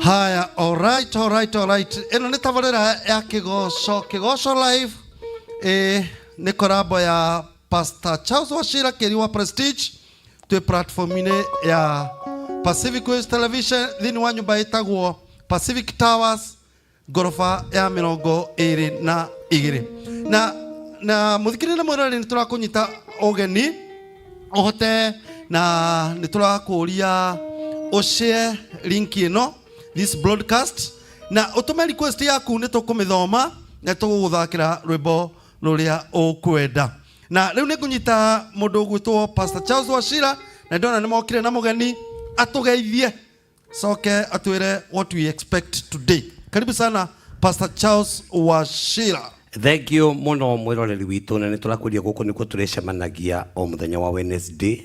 Haya, alright, alright, alright. Ĩno nĩ tabarĩra ya Kĩgoco, Kĩgoco Live. Ĩ nĩ korabo ya Pastor Charles Wachira Kĩri wa Prestige twĩ platform-inĩ ya Pacific Waves Television thĩinĩ wa nyũmba ĩtagwo Pacific Towers ngoroba ya 22. Na mũthikĩrĩria na mwĩroreri, nĩ tũrakũnyita ũgeni ũhote na nĩ tũrakũria ũshare link ĩno, this broadcast, na ũtũme request yaku. Nĩ tũkũmĩthoma na tũgũgũthakĩra rwĩmbo rũrĩa ũkwenda. Na rĩu nĩ ngũnyita mũndũ ũgwĩtwo Pastor Charles Wachira, na ndona nĩ mokire na mũgeni, atũgeithie, coke atwĩre what we expect today. Karibu sana, Pastor Charles Wachira. Thank you mũno, mwĩroreri witũ, na nĩ tũrakwĩria gũkũ nĩkuo tũrĩcemanagia o mũthenya wa Wednesday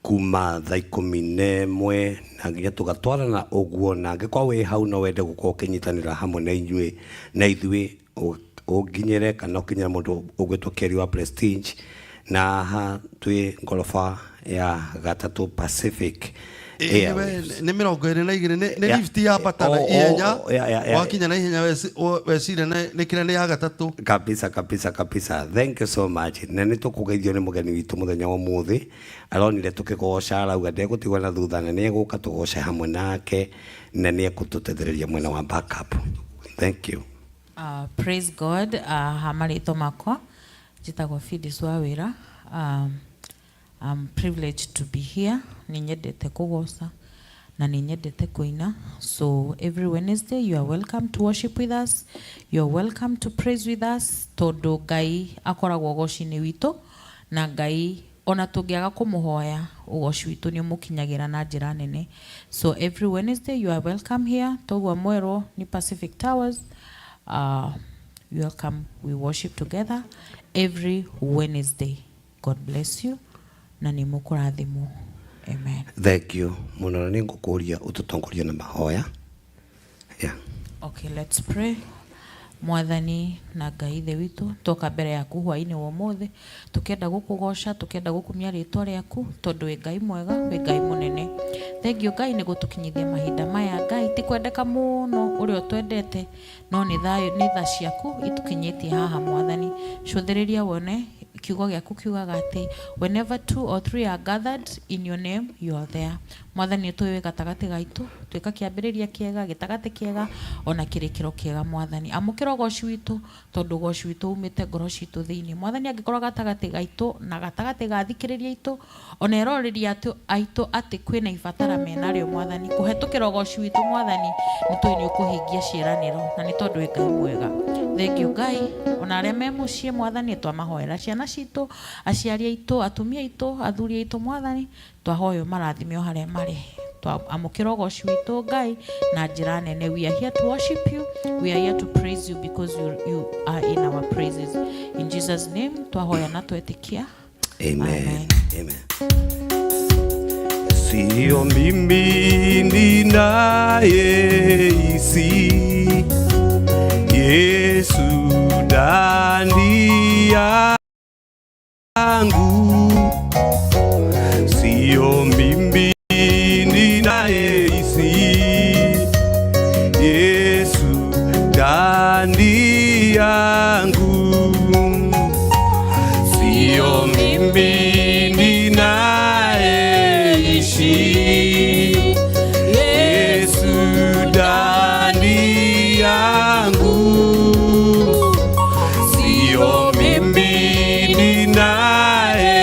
kuma thaa 11 na nginya tũgatwarana ũguo. Na angĩkorwo wĩ hau no wende gũkorwo ũkĩnyitanĩra hamwe na inyuĩ na ithuĩ, ũnginyĩre kana ũkinyĩre mũndũ ũgwĩtwo Kerry wa Prestige, na haha twĩ ngoroba ya gatatũ, Pacific Airwaves. Nĩ 22, nĩ lift yambata na ihenya. Wakinya na ihenya, weciria nĩ kĩrĩa nĩ ya gatatũ. Kabisa, kabisa, kabisa. Thank you so much. Na nĩ tũkũgeithio nĩ mũgeni witũ mũthenya wa ũmũthĩ. Aronire tũkĩgoca, arauga ndegũtigwo na thutha na nĩ egũka tũgoce hamwe nake na nĩ ekũtũtethereria mwena wa backup. Thank you. Praise God. Ha marĩtwa makwa njĩtagwo Phyllis Wawĩra. I'm privileged to be here. Nĩ nyendete kũgoca na nĩ nyendete kũina. So every Wednesday you are welcome to worship with us. You are welcome to praise with us, tondũ Ngai akoragwo ũgoci-inĩ witũ, na Ngai ona tũngĩaga kũmũhoya, ũgoci witũ nĩ ũmũkinyagĩra na njĩra nene. So every Wednesday you are welcome here. Toguo mwerwo nĩ Pacific Towers. Welcome. We worship together every Wednesday. God bless you na nĩ mũkũrathimwo. Amen. Thank you mũno, na nĩ ngũkũria ũtũtongorie na mahoya, yeah. Okay, let's pray. Mwathani na Ngai Ithe witũ, toka mbere yaku hwainĩ wa ũmũthĩ tũkĩenda gũkũgoca, tũkĩenda gũkumia rĩtwa rĩaku, tondũ wĩ Ngai mwega, wĩ Ngai mũnene. Thengiũ Ngai nĩ gũtũkinyithia mahinda maya. Ngai, ti kwendeka mũno ũrĩa ũtwendete, no nĩ thayũ, nĩ tha ciaku itũkinyĩtie haha. Mwathani, cũthĩrĩria wone kiugo gĩaku kiugaga atĩ whenever two or three are gathered in your name, you are there. Mwathani, nĩ tũĩ wĩ gatagatĩ gaitũ. Tuĩka kĩambĩrĩria kĩega, gĩtagatĩ kĩega, ona kĩrĩkĩro kĩega. Mwathani, amũkĩra ũgoci witũ, tondũ ũgoci witũ umĩte ngoro citũ thĩinĩ. Mwathani, angĩkorwo gatagatĩ gaitũ na gatagatĩ ga thikĩrĩria aitũ ona eroreri aitũ atĩ kwĩna ibatara menarĩo, Mwathani, kũhetũkĩra ũgoci witũ, Mwathani, nĩ tũĩ nĩ ũkũhingia ciĩranĩro, na nĩ tondũ wĩ Ngai mwega. Thengiũ Ngai. Ona arĩa me mũciĩ, Mwathani, twamahoera ciana citũ, aciari aitũ, atumia aitũ, athuri aitũ. Mwathani, twahoya ũmarathime o harĩa marĩ. Twamũkĩra ũgoci witũ, Ngai, na njĩra nene. We are here to worship you, we are here to praise you, because you are in our praises. In Jesus' name twahoya na twetĩkia. Amen. Amen. Amen. Sio mimi ninayeishi, Yesu ndani yangu. Sio mimi ninayeishi, Yesu ndani yangu. Sio mimi ninayeishi, Yesu ndani yangu. Sio mimi ninayeishi.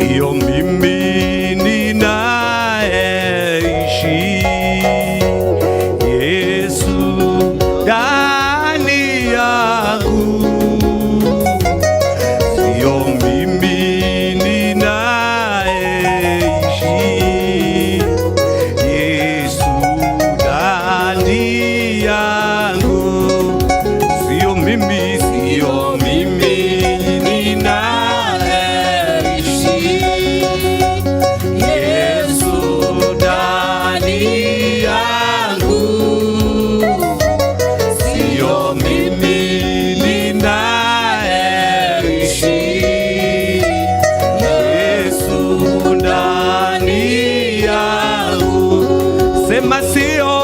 Sio mimi ninayeishi, Yesu ndani yangu. Sio mimi ninayeishi, Yesu ndani yangu. Sio mimi, sio mimi ninayeishi, Yesu ndani yangu. Sio mimi ninayeishi, Yesu ndani yangu. Sema sio,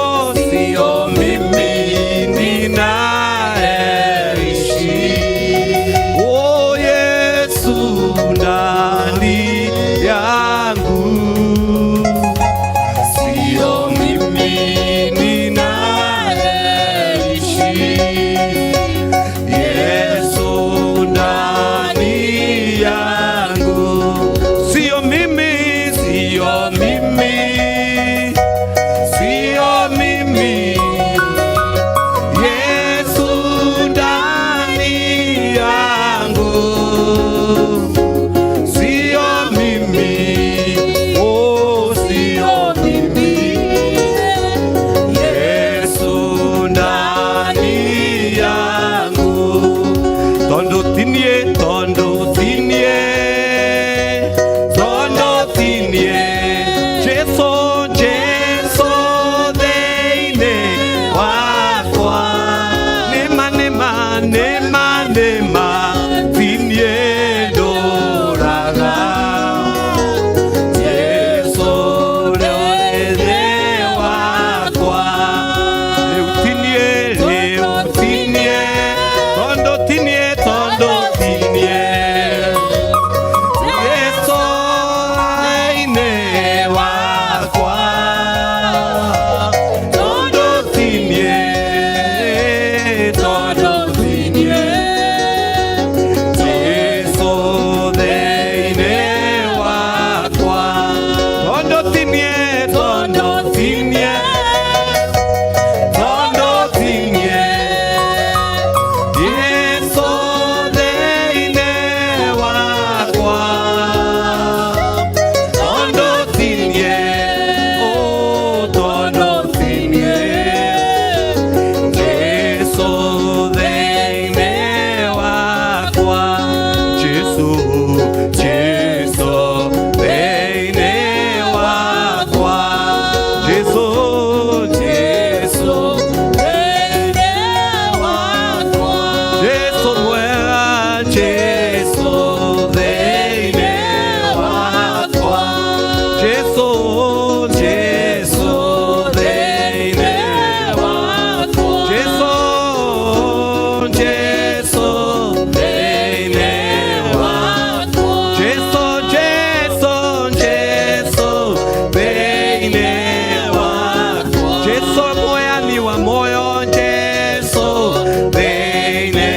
sio mimi ninayeishi, oh Yesu ndani yangu. Sio mimi ninayeishi, Yesu ndani yangu. Sio mimi, sio mimi, sio mimi, Yesu ndani yangu. Sio mimi, oh, sio mimi, Yesu ndani yangu. Tondu tinie, tondu tinie, tondu tinie, Jesu, Jesu thĩinĩ wakwa. Nĩma, nĩma, nĩma, nĩma, tinie ndũraga. Jesu thĩinĩ wakwa. Rĩu tinie, rĩu tinie, tondu tinie, tondu tinie, Jesu thĩinĩ wakwa. Tondu tinie, tondu tinie, Jesu thĩinĩ wakwa. Tondu tinie, tondu tinie, tondu tinie, Jesu thĩinĩ wakwa. Tondu tinie, oh, tondu tinie, Jesu thĩinĩ wakwa. Jesu, Jesu thĩinĩ wakwa. Jesu, Jesu thĩinĩ wakwa. Jesu mwega, Jesu thĩinĩ wakwa. Jesu, Jesu thĩinĩ wakwa. Jesu, Jesu thĩinĩ wakwa. Jesu, Jesu, Jesu thĩinĩ wakwa. Jesu moyani wa moyo, Jesu thĩinĩ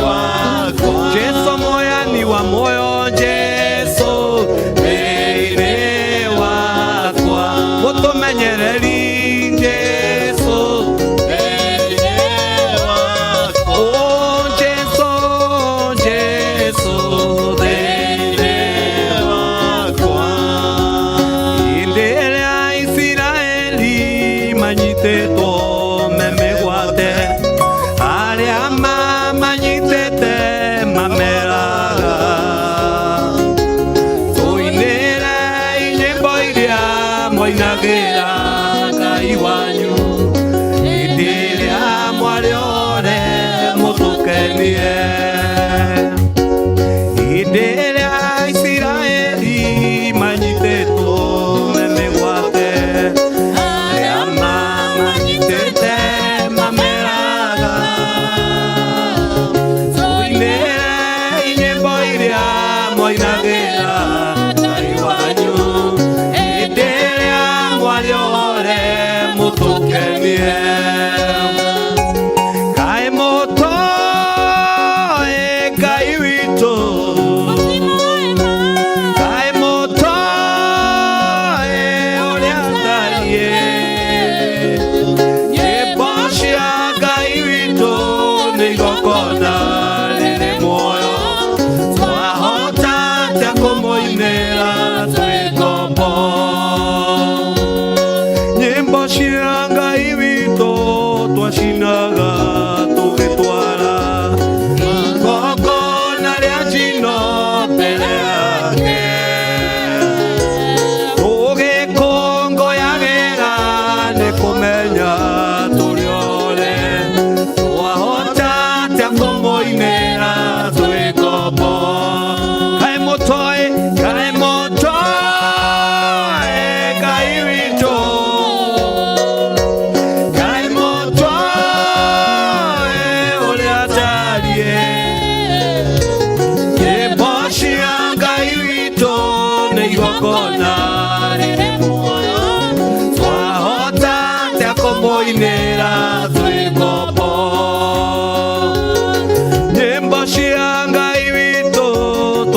wakwa. Jesu moyani wa moyo, Jesu thĩinĩ wakwa. Mũtũmenyereri, Jesu thĩinĩ wakwa. Oh, Jesu, Jesu thĩinĩ wakwa. Hĩndĩ ĩrĩa Isiraeli manyitĩtwo me mĩgwate, arĩa mamanyitĩte mameraga, tũinĩre nyĩmbo iria mwainagĩra Ngai wanyu hĩndĩ ĩrĩa mwarĩ ore mũtũkenie. Hĩndĩ ĩrĩa Isiraeli manyitĩtwo me mĩgwate, arĩa mamanyitĩte mameraga, tũinĩre nyĩmbo iria mwainagĩra Ngai wanyu hĩndĩ ĩrĩa mwarĩ ore mũtũkenie. Kaĩ mũtoĩ Ngai witũ, kaĩ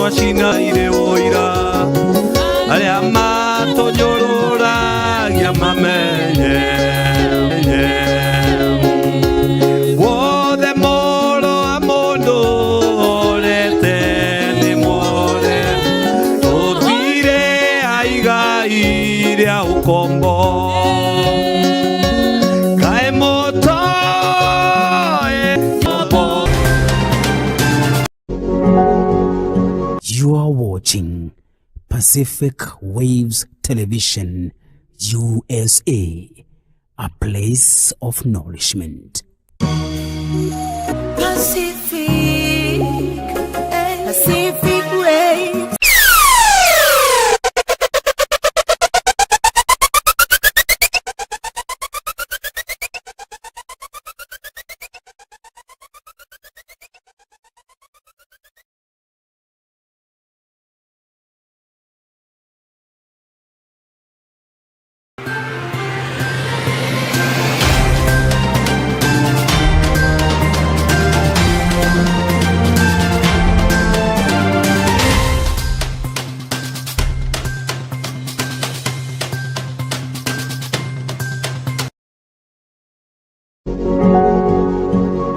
Twacinaire ũira arĩa matũnyũrũragia mamenye wothe mũrũ wa mũndũ orete nĩ mwore tũtire aigai rĩa ũkombo kaĩ mũtoĩ You are watching Pacific Waves Television USA, a place of nourishment. Pacific, Pacific Waves.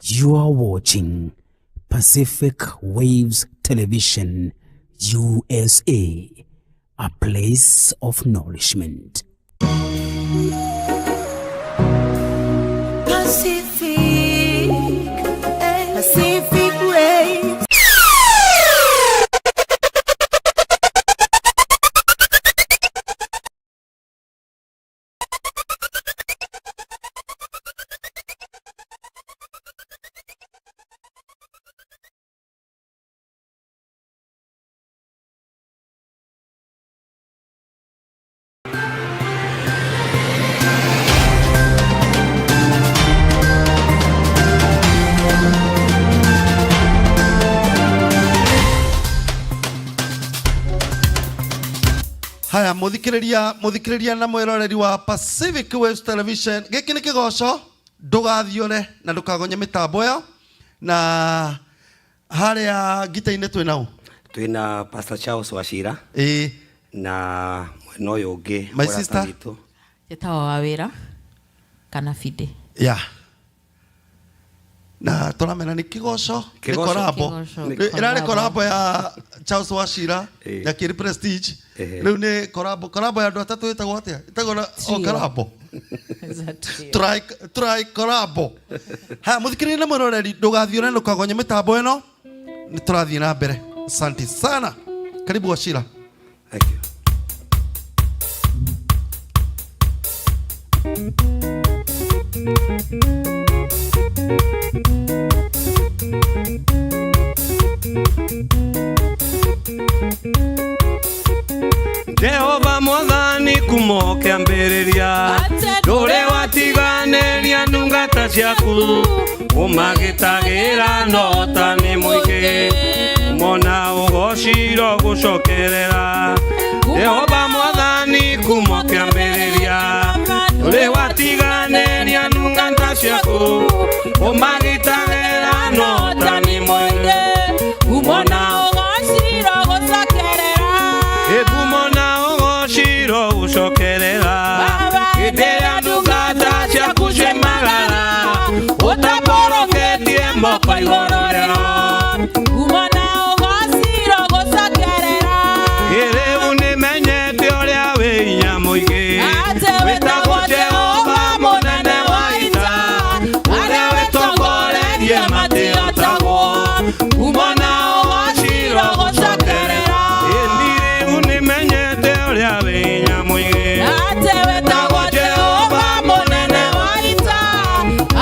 You are watching Pacific Waves Television USA, a place of nourishment. Pacific, Pacific Waves. Haya, muthikiriria muthikiriria na mwiroreri wa Pacific Waves Television, giki ni kigoco ndugathiore na ndukagonye mitambo ĩyo. Na haria ngita-inĩ twĩ nau Twina Pastor Charles Wachira ĩĩ na mwena ũyũ ũngĩ My mũrata sister. witũ. Njĩtagwo Wawĩra kana Bide. Ya na tũramena nĩ kigoco nĩ Kĩgoco. korabo. Kĩgoco, Ĩrarĩ korabo. korabo ya Charles Wachira Ĩĩ. ya Kiri Prestige. Ehe. Rĩu nĩ korabo korabo ya andũ atatũ ĩtagwo atĩa, ĩtagwo na o Trio. korabo. Is that trio? Try try korabo. Haya, muthikĩrĩria na mwĩroreri, ndũgathiũre, ndũkagonye mĩtambo ĩno, nĩ tũrathiĩ na mbere. Asante sana, karibu Wachira. Thank you. Jehova mwathani kuma ũkĩambĩrĩria ndũrĩ watiganĩria ndungata ciaku ũmagĩtagĩra nota nĩ mũingĩ mona ũgociro gũcokerera Jehova mwathani kuma ũkĩambĩrĩria ndũrĩ watiganĩria ndungata ciaku ũmagĩtagĩra nota nĩ mũingĩ Umona ũgociro gũcokerera. Ĩkumona ũgociro gũcokerera hĩndĩ ĩrĩa ndungata ciaku ciaimagara ũtambũrũkĩtie moko igũrũ rĩao. Umona ũgociro gũcokerera. Rĩu nĩmenyete ũrĩa wĩ hinya mũingĩ Atĩ wĩtagwo wĩtagwo Jehova mũnene wa ita ũrĩa wĩtongorerie matihotagwo. Umona ũgociro gũcokerera. Ĩni rĩu nĩmenyete ũrĩa wĩ hinya mũingĩ Atĩ wĩtagwo Jehova mũnene wa ita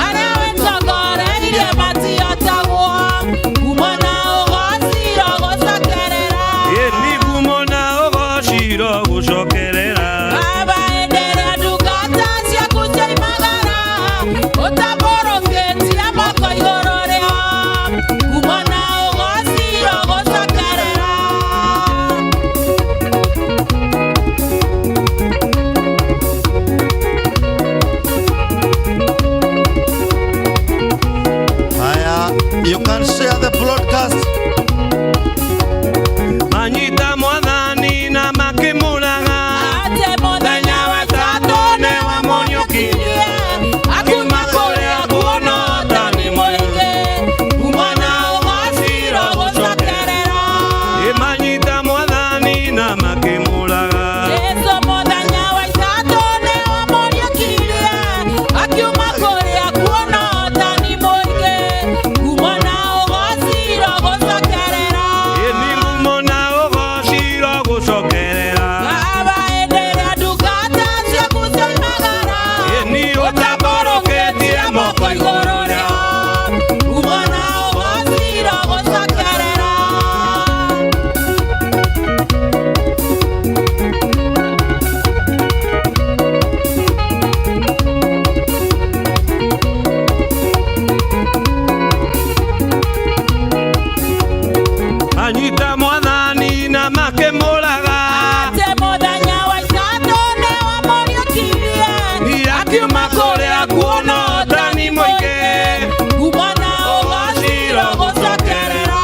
arĩa wĩtongoreirie matihotagwo. mũingĩ. Ngumo na ũgociro gũcokerera.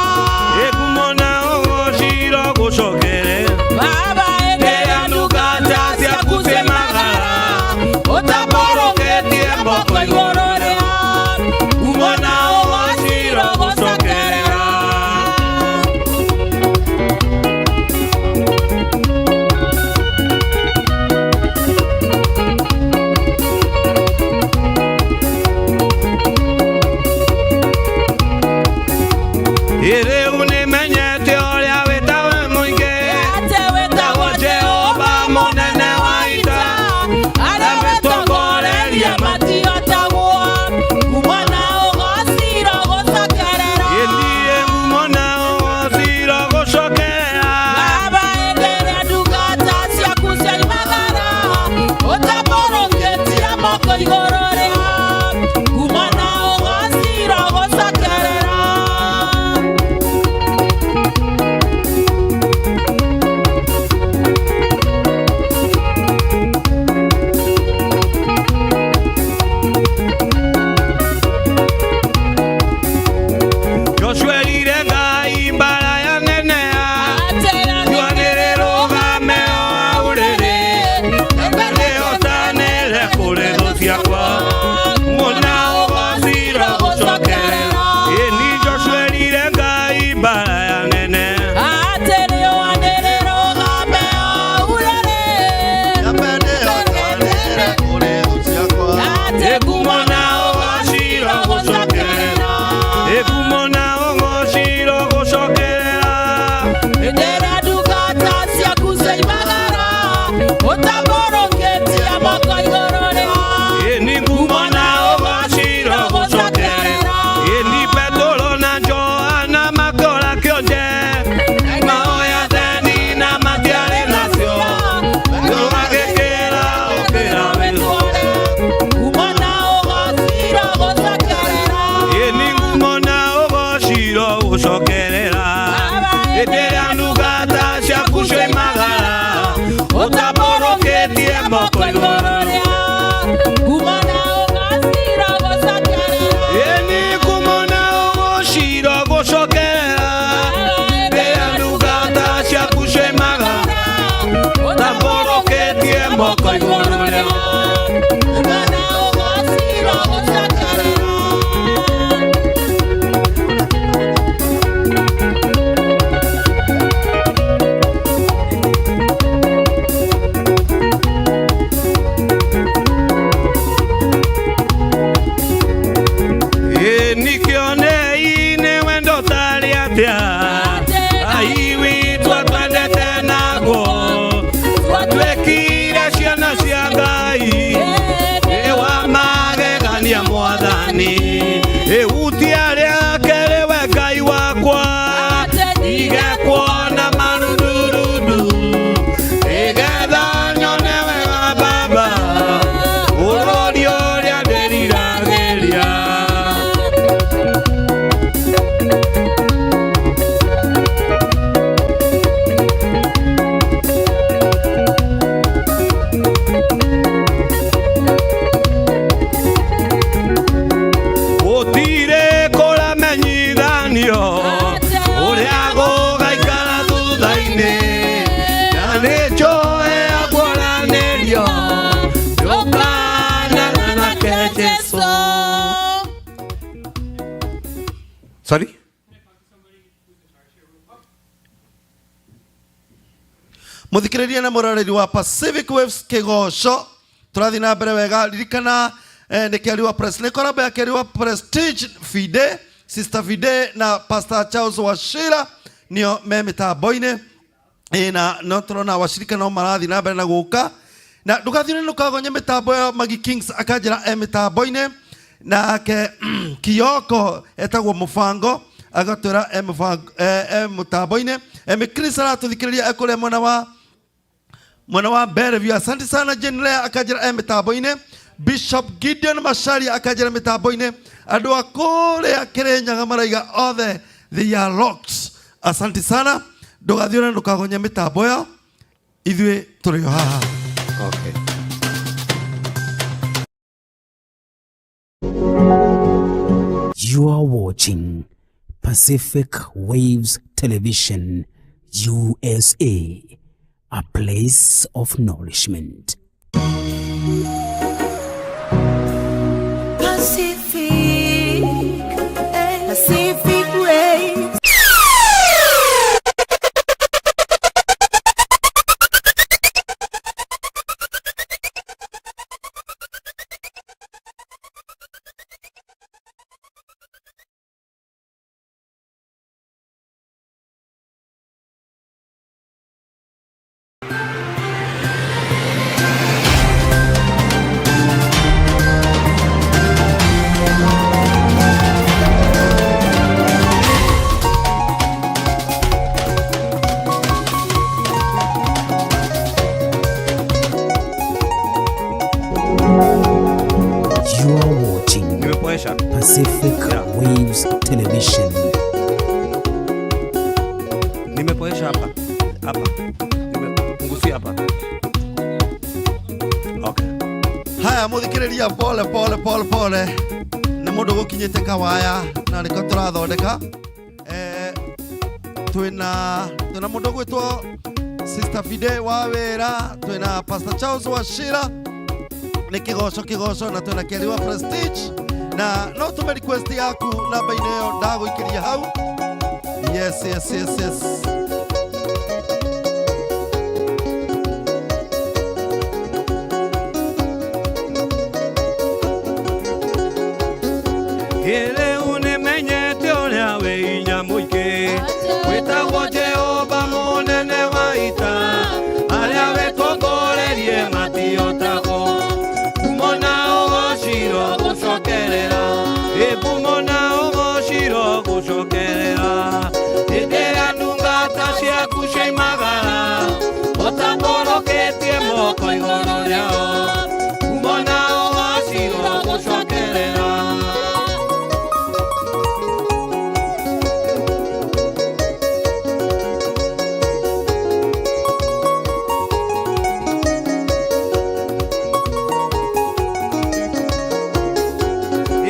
Ngumo na ũgociro gũcokerera. Baba Ĩrĩa ndungata ciaku ciĩmagara, ũtambũrũkĩtie moko igũrũ rĩa. Ngumo na ũgociro gũcokerera. Rĩu nĩmenyete ũrĩa wĩtawe mũingĩ. Atĩ wĩtagwo Jehova mũnene wa ita. Arĩa metongoreria matihotagwo. Ngumo na ũgociro gũcokerera. Ĩthiĩ ngumo na ũgociro gũcokerera. Baba ĩrĩa ndungata ciaku ciaimagara, ũtambũrũkĩtie moko igũrũ rĩa. Ngumo na ũgociro gũcokerera. Joshua erire Ngai mbara ya neneha. Atĩra Twanĩrĩrũgame o aurĩrĩ. Nĩhotanĩre kũrĩ thũ ciakwa. Ngumo na ũgociro gũcokerera. Ĩni Joshua erire Ngai mbara ya nene. Atĩrĩ wanĩrĩrũgame o ũrĩrĩ. Nyambe nĩhotanĩre kũrĩ thũ ciakwa. Atĩ Ngumo na ũgociro gũcokerera. Ngumo na ũgociro gũcokerera. Ndĩra ndungata ciaku ciaimagara, ũtambũrũkĩtie moko igũrũ rĩa. Ĩni ngumo na ũgociro gũcokerera. Ĩni Petũrũ na Johana makora kĩonje. Mahoya theni na matiarĩ nacio. Magĩkĩra ũkĩra wĩtware. Ngumo na ũgociro gũcokerera. Ĩni ngumo na ũgociro gũcokerera. Hĩndĩ ĩrĩa ndungata ciaku cioimagara, ũtambũrũkĩtie moko igũrũ rĩa. Ngumo na ũgociro gũcokerera. Ĩni ngumo na ũgociro gũcokerera. Rĩrĩa ndungata ciaku cioimagara, ũtambũrũkĩtie moko igũrũ rĩa. Ngumo na ũgociro gũcokerera. Ĩni kĩonei nĩ wendo ũtarĩ atĩa. Ngai witũ atwendete naguo. Twatuĩkire ciana cia Ngai. Nĩ wa magegania Mwathani. Ihutia rĩake rĩwe Ngai wakwa. Ndige kuona marundurundu. Nĩgetha nyone wega Baba. Bũrũri ũrĩa ndĩriragĩria. Gũtirĩ kũramenyithanio ũrĩa gũgaikara thutha-inĩ na nĩnjũĩ aguũranĩrio ndũkanana nake Jesũ. Sorry? Muthikiriria na muroreri wa Pacific Waves kigoco turathi na mbere wega ririkana nĩ kĩariwa press nĩ korabo ya kĩariwa Prestige Fide Sister Fide na Pastor Charles Wachira nĩo me mĩtambo-inĩ. Ĩ, na no tũrona washirika no marathiĩ na mbere na gũka na ndũgathiĩ ndũkagonye mĩtambo ya Maggie Kings akanjĩra e mĩtambo-inĩ nake Kioko etagwo mũbango agatwĩra e mũbango e mũtambo-inĩ Emi Chris aratũthikĩrĩria e kũrĩa mwena wa mwena wa Bellevue. Asante sana Jane Lea akanjĩra e mĩtambo-inĩ. Bishop Gideon Macharia akanjĩra mĩtambo-inĩ. Andũ a kũrĩa Kĩrĩnyaga maraiga othe they are locked. Asante sana, ndũgathiĩ na ndũkagonye mĩtambo ĩyo, ithuĩ tũrĩ o haha. Okay. You are watching Pacific Waves Television, USA, a place of nourishment. Pacific, Pacific Waves. You are watching Nimepoesha. Pacific Waves Television. Nimepoesha hapa. Hapa. Nimepunguzia hapa. Okay. Haya, muthikiriria, pole pole pole pole, nĩ mũndũ gũkinyĩte kawaya na nĩko tũrathondeka. Twĩna mũndũ gwĩtwo Sister Fide wa wĩra, twĩna Pastor Charles Wachira, nĩ kĩgoco kĩgoco, na twĩna Kerry wa Prestige, na no tũme request yaku namba-inĩ ĩyo ndagũikĩria hau. Yes, yes, yes, yes. Rĩu nĩmenyete ũrĩa wĩ hinya mũingĩ, wĩtagwo Jehova mũnene wa ita, arĩa wĩtongorerie matiotagwo. Ngumo na ũgocirwo gũcokerera, ĩ ngumo na ũgocirwo gũcokerera. Hĩndĩ ĩrĩa ndungata ciaku ciaimagara, ũtambũrũkĩtie moko igũrũ rĩao, ngumo na ũgocirwo gũcokerera.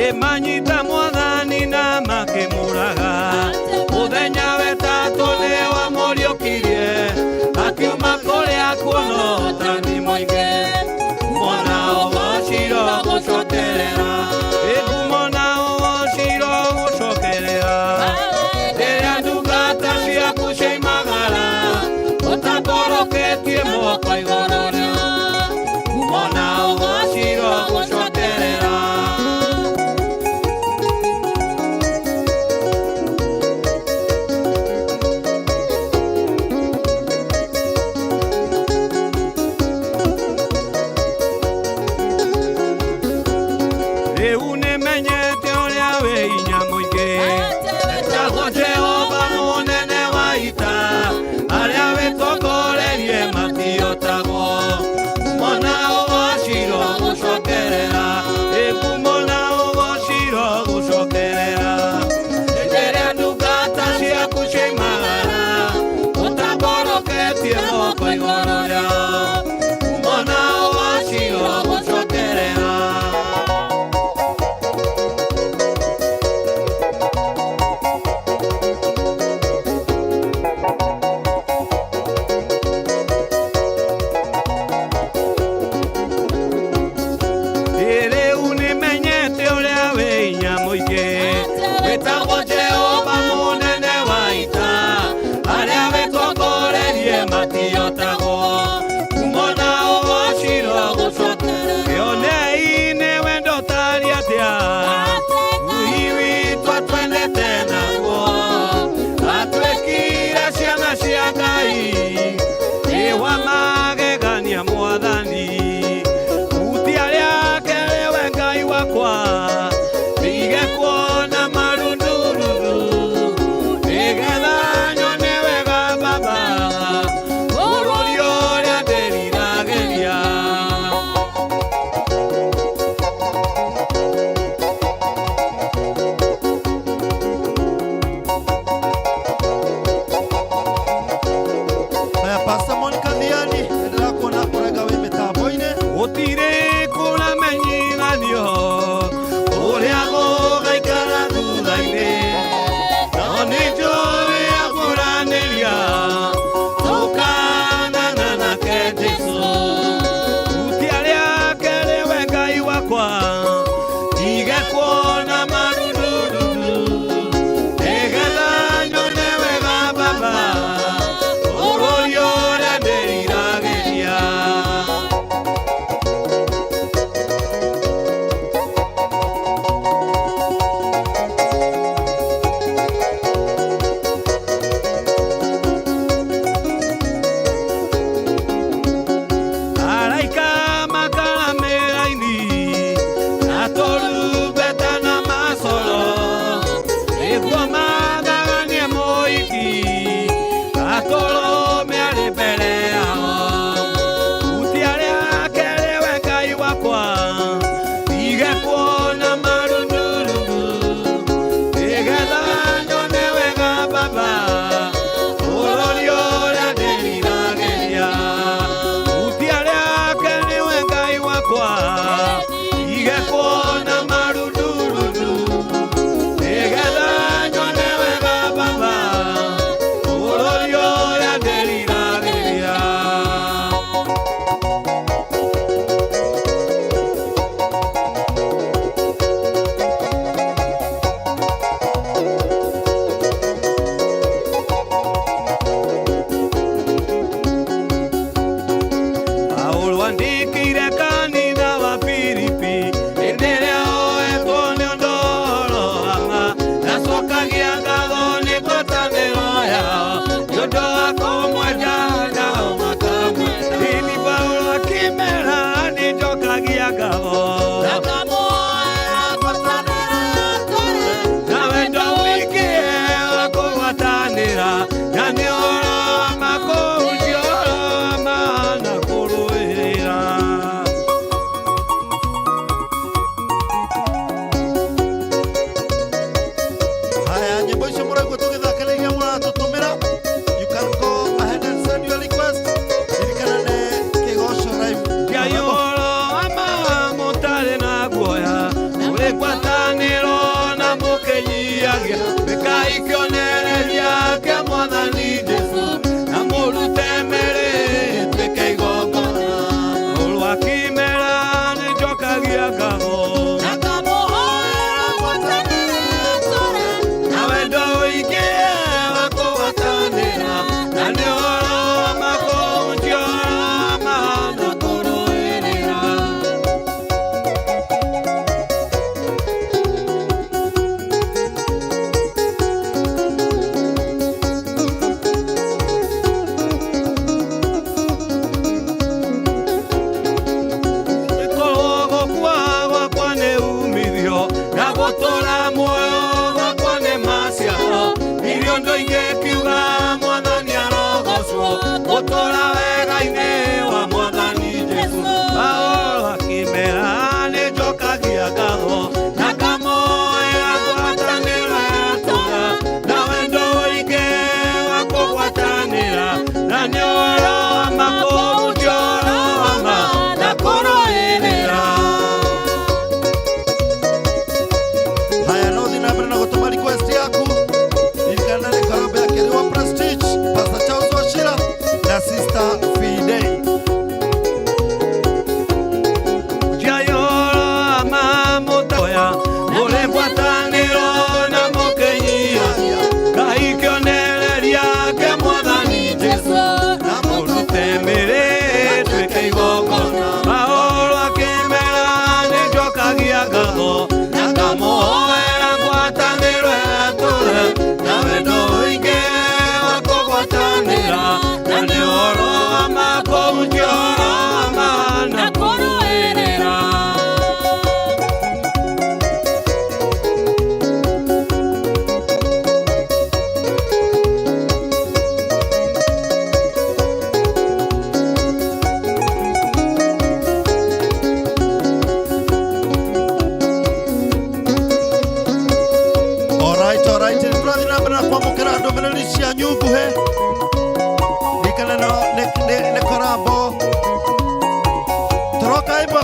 Ĩmanyita mwathani na makĩmũraga, mũthenya wetatũ nĩ wamũriũkirie, akiuma kũrĩa kuona ũhotani mũingĩ. Ngumo na ũgocirwo gũcokerera, ĩ ngumo na ũgocirwo gũcokerera. Rĩrĩa ndungata ciaku ciaimagara, ũtambũrũkĩtie moko igũrũ rĩao, ngumo na ũgocirwo gũcokerera. Rĩu nĩmenyete ũrĩa wĩ hinya mũingĩ, etagwo Jehova mũnene wa ita, arĩa wĩtongorerie matiotagwo. Ngumo na ũgocirwo gũcokerera, ĩ ngumo na ũgocirwo gũcokerera. Hĩndĩ ĩrĩa ndungata ciaku ciaimagara, ũtambũrũkĩtie moko igũrũ rĩao, ngumo na ũgocirwo gũcokerera. Rĩu nĩmenyete ũrĩa wĩ hinya mũingĩ, wĩtagwo Jehova mũnene wa ita, arĩa wĩtongorerie matiotagwo.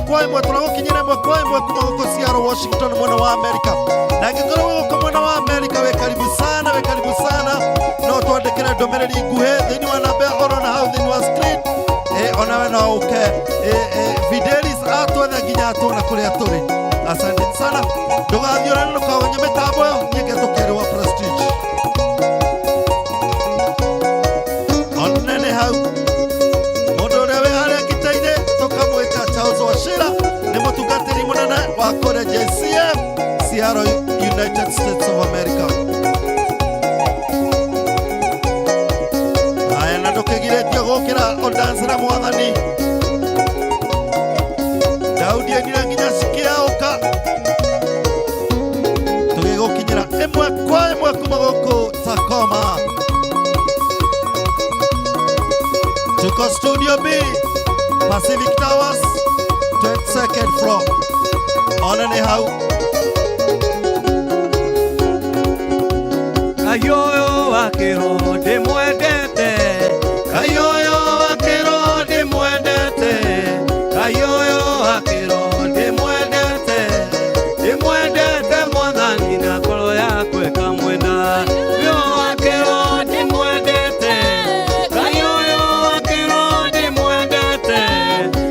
Kwa ĩmwe tũragũkinyĩra ĩmwe kwa ĩmwe kuma gũkũ Seattle, Washington, mwena wa Amerika. Na angĩkorwo wĩ gũkũ mwena wa Amerika, wĩ karibu sana, wĩ karibu sana. No twandĩkĩre ndũmĩrĩri nguhĩ thĩinĩ wa namba ĩyo ũrona hau thĩinĩ wa screen. Onawe no ũke. Fidelis atwethe nginya atwona kũrĩa tũrĩ. Asante sana, ndũgathiũrane, ndũkagonye mĩtambo ĩyo. Niĩ ngetwo Kerĩ wa Prestige. Onene hau mũndũ ũrĩa wĩ harĩa ngita-inĩ tũkamwĩta Charles Wachira, nĩ mũtungatĩri mũnene wa kũrĩa JCM Seattle, United States of America. Aya, na ndũkĩgirĩtio gũkĩra ũdancĩra mwathani. Daudi ainire nginya cikĩaũka. Tũgĩgũkinyĩra ĩmwe kwa ĩmwe kuma gũkũ Tacoma. Tuko Studio B, Pacific Towers, 22nd floor. Ona nĩ hau. Ngai ũyũ wa kĩro ndĩmwendete, Ngai ũyũ wa kĩro ndĩmwendete, Ngai ũyũ wa kĩro ndĩmwendete, ndĩmwendete mwathani na ngoro yakwa ĩkamwenda. Ũyũ wa kĩro ndĩmwendete, Ngai ũyũ wa kĩro ndĩmwendete,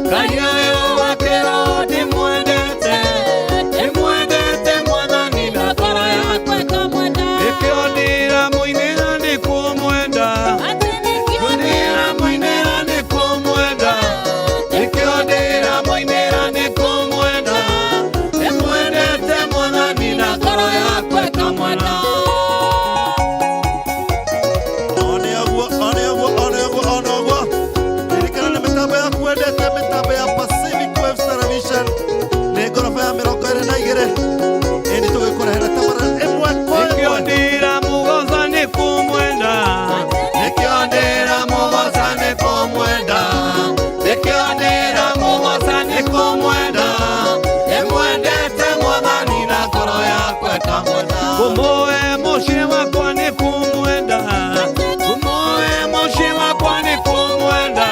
Ngai ũyũ wa kĩro ndĩmwendete, ndĩmwendete mwathani na ngoro yakwa ĩkamwenda. Nĩkĩo ndĩramũinĩra nĩkũmwenda, ndĩramũinĩra nĩkũmwenda, nĩkĩo ndĩramũinĩra nĩkũmwenda, ndĩmwendete mwathani na ngoro yakwa ĩkamwenda. One ũguo, one ũguo, one ũguo, one ũguo. Ririkana nĩ mĩtambo yaku wendete, mĩtambo ya Pacific Waves Television. Nĩ ngoroba ya 22. Ĩni tũgĩkũrehera tabarĩra ĩmwe kwa Nĩkĩo ĩmwe. ndĩramũgoca nĩkũmwenda, nĩkĩo ndĩramũgoca nĩkũmwenda, nĩkĩo ndĩramũgoca nĩkũmwenda, ndĩmwendete mwathani na ngoro yakwa ĩkamwenda. Kũmũhe mũciĩ wakwa nĩkũmwenda, kũmũhe mũciĩ wakwa nĩkũmwenda,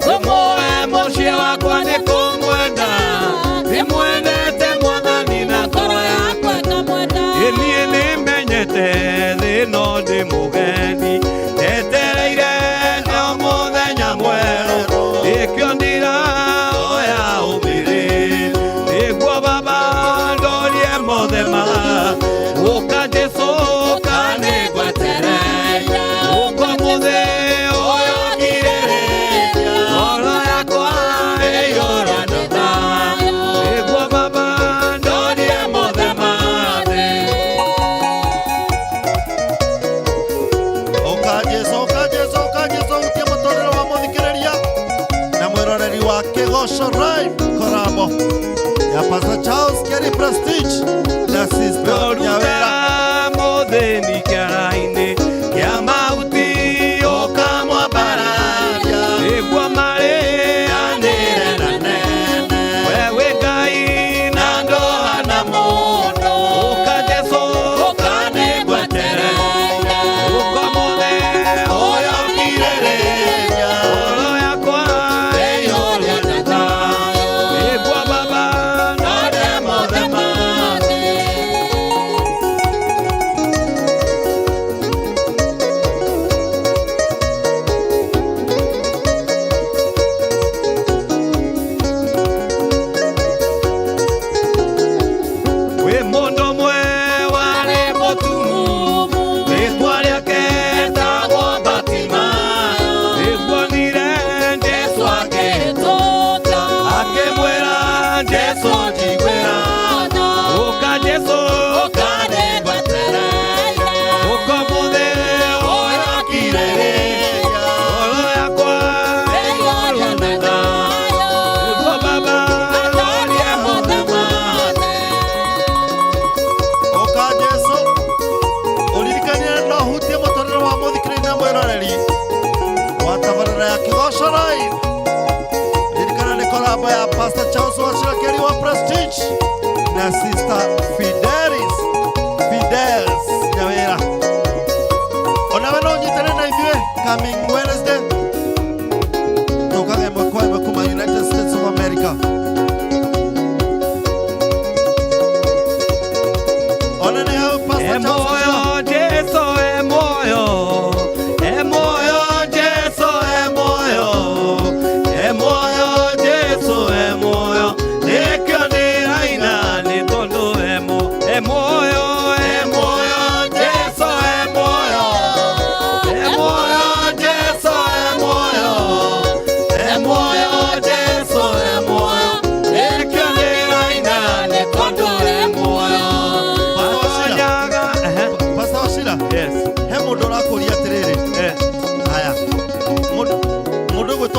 kũmũhe mũciĩ wakwa nĩkũmwenda, ndĩmwendete mwathani na ngoro yakwa. Niĩ nĩmenyete thĩ ĩno ndĩ mũgeni, etereire o mũthenya mwerũ, nĩkĩo ndĩrahoya ũmĩrĩru, nĩguo baba ndorie mothe ma ũka Jesũ ũka nĩngwetereire, ũka mũthĩ ũyũ ngirĩrĩria, ngoro yakwa ĩiyũrwo nĩ thayũ, nĩguo baba ndorie mothe ma thĩ. Ũka Jesũ, ũka Jesũ, ũka Jesũ, hutia mũtũrĩre wa mũthikĩrĩria na mwĩroreri wa Kĩgoco Live, korabo ya Pastor Charles Kerry Prestige na Sister Nyawera. Ruta mũthĩni kĩara-inĩ kĩa mahuti ũkamwambararia, nĩguo marĩanĩre na nene, we wĩ Ngai na ndũhana mũndũ. Ũka Jesũ ũka nĩngwetereire, ũka mũthĩ ũyũ ngirĩrĩria, ngoro yakwa ĩiyũrwo nĩ thayũ, nĩguo baba ndore mothe ma thĩ. Wĩ mũndũ ũmwe warĩ mũtumumu, rĩtwa rĩake etagwo Bartimayo. Nĩguonire Jesũ akĩhĩtũka, akĩmwĩra Jesũ njiguĩra. Ũka Jesũ ũka nĩngwetereire, ũka mũthĩ ũyũ ngirĩrĩria, ngoro yakwa ĩiyũrwo nĩ thayũ, nĩguo baba ndorie mothe ma thĩ. Ũka Jesũ, ũririkanie no hutie mũtũrĩre wa mũthikĩrĩria na mwĩroreri wa tabarĩra ya Kĩgoco Live. Ririkana nĩ korabo ya Pastor Charles Wachira Kerry wa Prestige na Sister Fidelis Fidels Nyawira. Onawe no ũnyitane na ithuĩ coming Wednesday, tũkaga ĩmwe kwa ĩmwe kuma United States of America.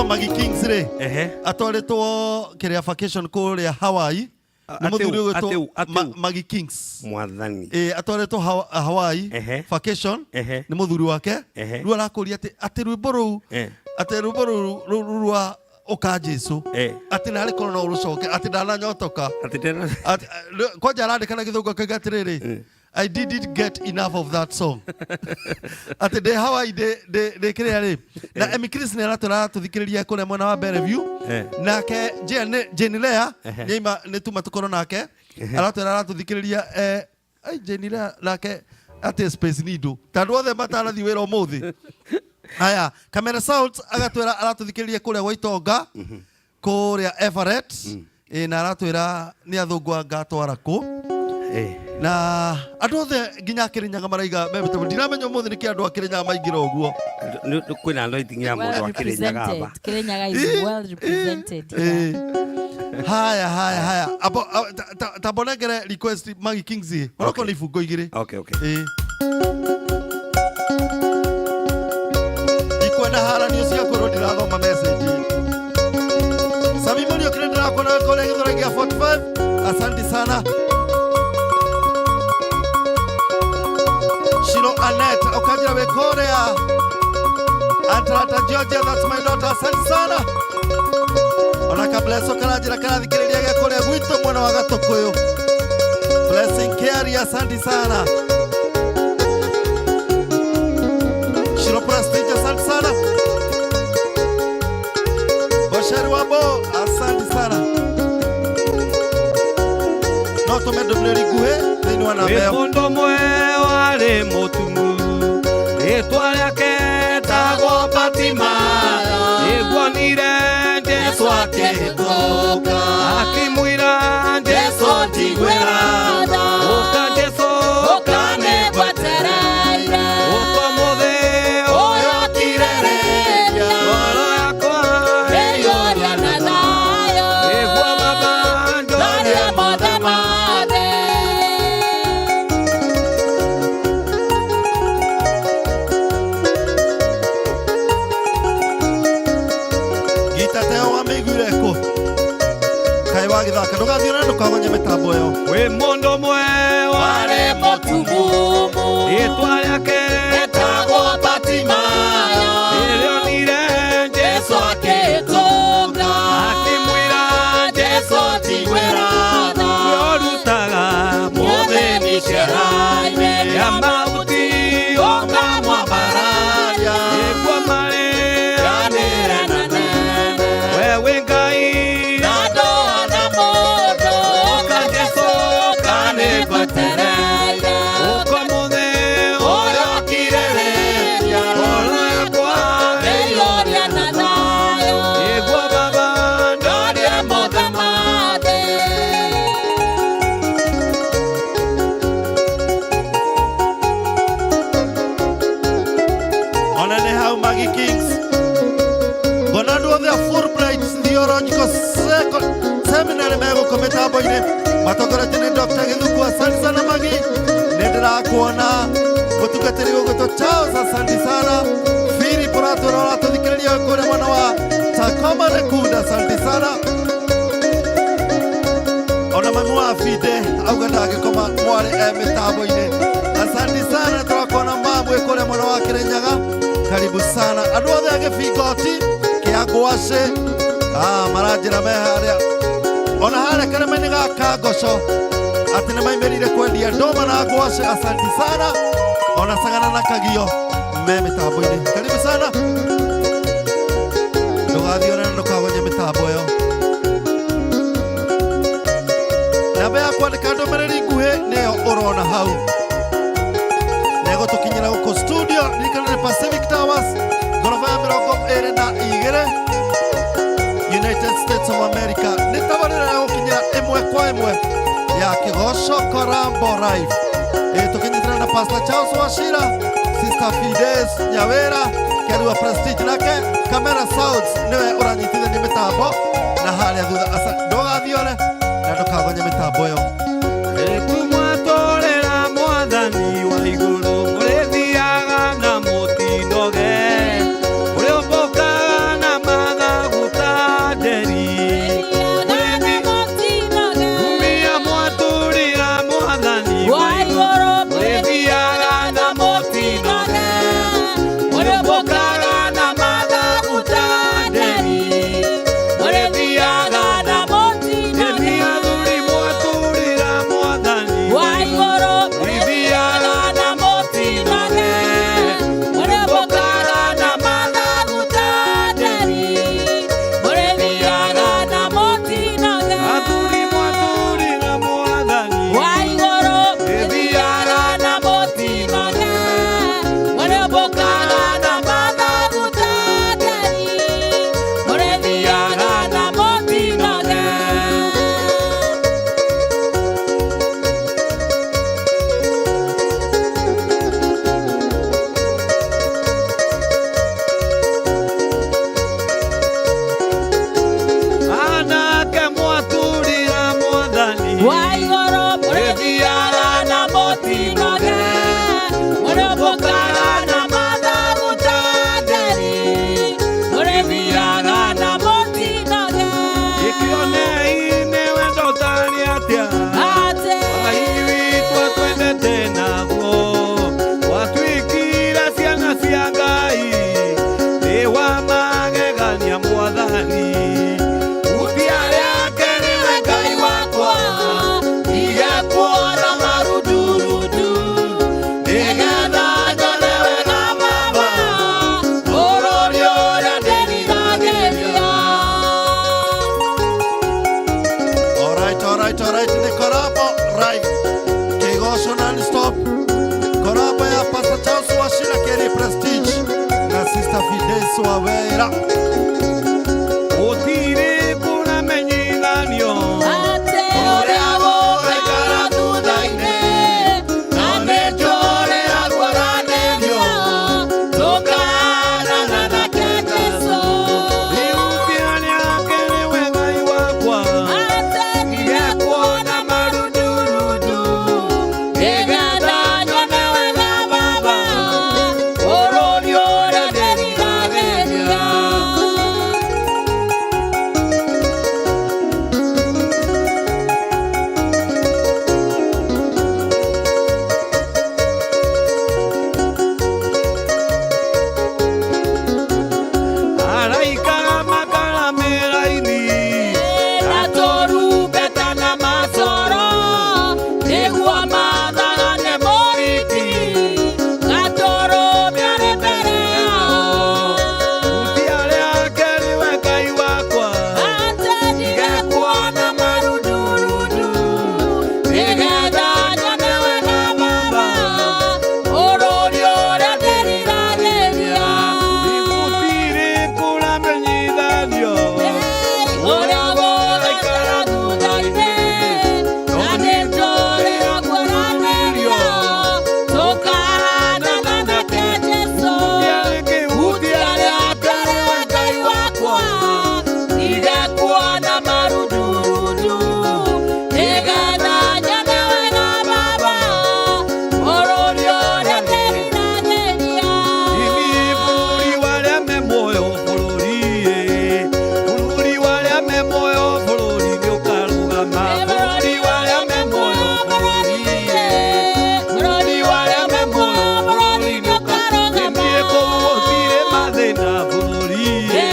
Ũgwĩtwo Maggie Kings rĩ, Ehe. atwarĩtwo kĩrĩa vacation kũrĩa Hawaii nĩ Atĩ mũthuri ũ, ũgwĩtwo atĩ ũ, atĩ ũ. Maggie Kings. Mwathani. Ĩ, atwarĩtwo Hawaii Ehe. vacation Ehe. nĩ mũthuri wake. Ehe. Rĩu arakũria atĩ atĩ rwĩmbo rũu, Eh. atĩ rwĩmbo rũu rũu rwa ũka Jesu, Eh. atĩ narĩ korwo no ũrũcoke, atĩ ndananyotoka. Atĩ tena. Kwanja arandĩka na gĩthũngũ akauga atĩrĩrĩ, "I didn't get enough of that song." Atĩ ndĩ Hawaii, ndĩ kĩrĩa rĩ. Na Emmy Chris nĩ aratwĩra aratũthikĩrĩria kũrĩa mwena wa Bellevue. Eh. Nake Jane Lea Ehe. nĩaima nĩ tuma tũkorwo nake, aratwĩra aratũthikĩrĩria, ai Jane Lea nake atĩ Space Needle, ta andũ othe matarathiĩ wĩra ũmũthĩ. Haya, Camera Sounds agatwĩra aratũthikĩrĩria kũrĩa gwa Itonga, kũrĩa Everett. Ĩ, na aratwĩra nĩ athũngũ anga atwara kũ. Eh. Na andũ othe nginya Kĩrĩnyaga maraiga me mĩtambo. Ndiramenya ũmũthĩ nĩkĩ andũ a Kĩrĩnyaga maingĩra ũguo. Kwĩna andũ aitingira Well mũndũ wa Kĩrĩnyaga represented. aba. Kirinyaga is well represented here. Ĩ. Haya, haya, haya. Abo tamba nengere request Maggie Kings ĩ. Onokorwo nĩ ibungo igĩrĩ. Okay, okay. Ĩ. Ndikwenda haranio cia kwĩrwo ndirathoma message. Sami Mũriũki, nĩ ndĩrakuona wĩ kũrĩa Gĩthũrai gĩa 45. Asante sana. Shiro Annette ũkanjĩra wĩ kũrĩa Atlanta, Georgia, that's my daughter. Asante sana. Ona Kableso karanjĩra karathikĩrĩria gĩa kũrĩa gwitũ mwena wa Gatũkũyũ. Blessing Kiari, asante sana. Shiro Prestige, asante sana. Bosheri Wambo, asante sana. No tũme ndũmĩrĩri nguhĩ thĩinĩ wa namba Wĩ ĩyo. mũndũ ũmwe warĩ mũtumu, rĩtwa rĩake etagwo Batimayo. Nĩguonire Jesũ akĩhĩtũka, akĩmwĩra, "Jesũ, njiguĩra." "Ũka Jesũ, ũka nĩngwetereire. Ũka mũthĩ ũyũ kirĩrĩria. Ngoro yakwa ĩiyũria na thayũ. Nĩguo Baba ndorie ndorie mothe mothe. Ngita teo wamĩiguire kũ? Kaĩ wagĩthaka, ndũgathiĩ na ndũkagonye mĩtambo ĩyo. Wĩ mũndũ ũmwe warĩ mũtumumu, rĩtwa rĩake etagwo Batimayo. Rĩrĩa onire Jesũ akĩhĩtũka, akĩmwĩra, "Jesũ, njiguĩra tha." Ũrutaga mũthĩni ciara-inĩ ya mahuti, ũka mwambararia. Nĩguo marĩ anĩre na nene. We wĩ Ngai na ndũhana mũndũ. Ũka Jesũ, ũka nĩngwetereire. Ũka mũthĩ ũyũ kirĩrĩria. Ngoro yakwa ĩiyũria na thayũ. Nĩguo Baba ndorie mothe mothe. Ona nĩ hau Maggie Kings. Ngona andũ othe a Fulbright Theological Seminary megũkũ mĩtambo-inĩ matongoretio nĩ Dr. Gĩthuku. Asante sana Maggie, nĩ ndĩrakuona. Mũtungatĩri gũgwĩtwo Charles, asante sana. Philip ũratwĩra ũratũthikĩrĩria kũrĩa mwena wa Tacoma Rekunda, asante sana. Ona mami wa Fide auga ndangĩkoma mwarĩ e mĩtambo-inĩ. Asante sana, tũrakuona mamwe kũrĩa mwena wa Kĩrĩnyaga, karibu sana. Andũ othe a Gĩbingoti kĩa Ngwacĩ, maranjĩra me harĩa, ona harĩa karĩma-inĩ ga Kangoco atĩ nĩ maimĩrire kwendia ndũma na ngwacĩ. Asante sana. Ona Sagana na Kagio me mĩtambo-inĩ, karibu sana. Ndũgathiĩ ona ndũkagonye mĩtambo ĩyo. Namba ya kwandĩka ndũmĩrĩri nguhĩ nĩyo ũrona hau, negũtũkinyĩra gũkũ studio. Ririkana nĩ Pacific Towers, ngoroba ya 22, United States of America. Nĩ tabarĩra ya gũkinyĩra ĩmwe kwa ĩmwe ya Kĩgoco Korambo Live. Ĩ, tũkĩnyitĩra na Pastor Charles Wachira, Sister Fides Nyawĩra Kĩarua Prestige, nake Camera Sounds nĩwe ũranyitithania mĩtambo na harĩa thutha. Aca ndũgathiore na ndũkagonye mĩtambo ĩyo. Ĩtumwatũrĩra mwathani wa igũrũ, mũrĩthiaga na mũtinoge, mũrĩũmbũkaga na mathaga. Alright, alright, nĩ Korabo Live. Kĩgoco non-stop. Korabo ya Pastor Charles Wachira Keri Prestige na Sister Fides Wawera. Gũtirĩ kũramenyithanio Ũrĩa gũgaikara thutha-inĩ, na nĩnjũrĩa guoranĩrio, tũkaanana nake Jesũ. Riukia rĩake nĩwe Ngai wakwa. Nĩkuona marundurundu nĩgetha nyone wega Baba bũrũri ũrĩa ndĩriragĩria. Araika makara mĩraini Na tũrumbeta na macoro nĩguo mathagane moriti gatũrũmia rĩ mbere yao. Riukia rĩake nĩwe Ngai wakwa. Nĩkuona marundurundu nĩgetha nyone wega Baba bũrũri ũrĩa ndĩriragĩria. Gũtirĩ kũramenyithanio Ũrĩa gũgaikara thutha-inĩ, na nĩtũrĩa guoranĩrio, tũkahanana nake Jesũ. Hutia rĩake nĩwe Ngai wakwa, ndige kuona marundurundu, nĩgetha nyone wega Baba, bũrũri ũrĩa ndĩriragĩria. Ini bũrũri wa arĩa me muoyo bũrũri ĩ. Bũrũri wa arĩa me muoyo bũrũri nĩũkarũgama. Bũrũri wa arĩa me muoyo bũrũri ĩ. Bũrũri wa arĩa me muoyo bũrũri nĩũkarũgama. Niĩ kũu gũtirĩ mathĩna bũrũri ĩ.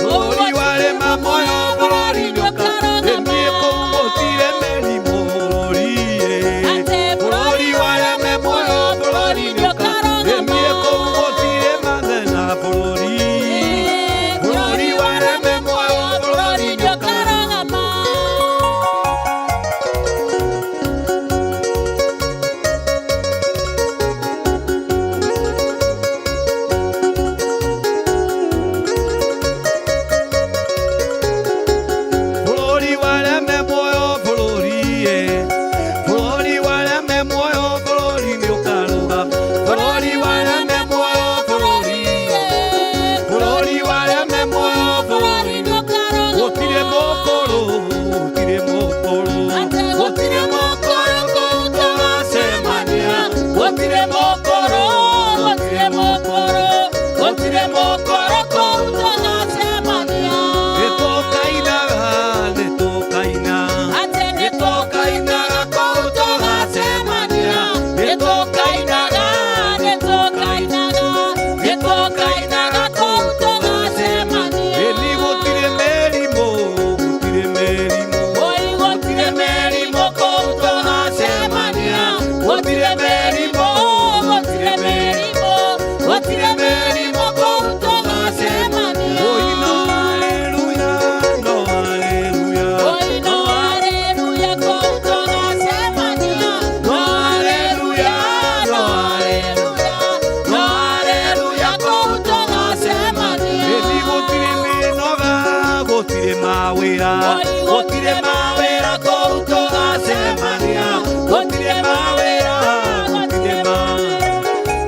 Bũrũri wa arĩa me muoyo bũrũri nĩũkarũgama. Niĩ kũu gũtirĩ mĩrimũ bũrũri ĩ. Bũrũri wa arĩa me muoyo bũrũri nĩũkarũgama. Niĩ kũu gũtirĩ mathĩna bũrũri. Bũrũri wa arĩa me muoyo bũrũri nĩũkarũgama. Bũrũri wa arĩa me muoyo bũrũri ĩ. Bũrũri wa arĩa me muoyo bũrũri nĩũkarũgama. Bũrũri wa arĩa me muoyo bũrũri. Bũrũri wa arĩa me muoyo bũrũri. Gũtirĩ mũkũrũ, gũtirĩ mũkũrũ. Gũtirĩ mũkũrũ kũu tũgacemania. Gũtirĩ mũkũrũ, gũtirĩ mũkũrũ, gũtirĩ mũkũrũ kũu tũgacemania. Nĩtũkainaga, nĩtũkaina. Atĩ nĩtũkainaga kũu tũgacemania. Nĩtũkainaga, nĩtũkainaga, nĩtũkainaga kũu tũgacemania. Ĩni gũtirĩ mĩrimũ, gũtirĩ mĩrimũ. Oi, gũtirĩ mĩrimũ kũu tũgacemania. Gũtirĩ mĩrimũ, gũtirĩ mĩrimũ, gũtirĩ mĩrimũ kũu tũgacemania. Oi no haleluya, no haleluya. Oi, no haleluya kũu tũgacemania. No haleluya, no haleluya, no haleluya kũu tũgacemania. Ĩni gũtirĩ mĩnoga, gũtirĩ mawĩra. Oi, gũtirĩ mawĩra kũu tũgacemania. Gũtirĩ mawĩra, gũtirĩ mawĩra,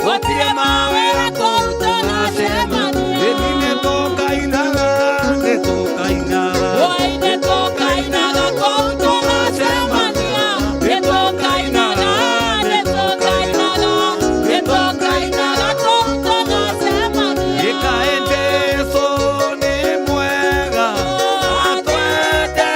gũtirĩ mawĩra kũu tũgacemania. Ĩni nĩtũkainaga, nĩtũkainaga. Oi, nĩtũkainaga kũu tũgacemania. Nĩtũkainaga, nĩtũkainaga, nĩtũkainaga kũu tũgacemania. Ĩkaĩ Jesũ nĩ mwega, atwendete.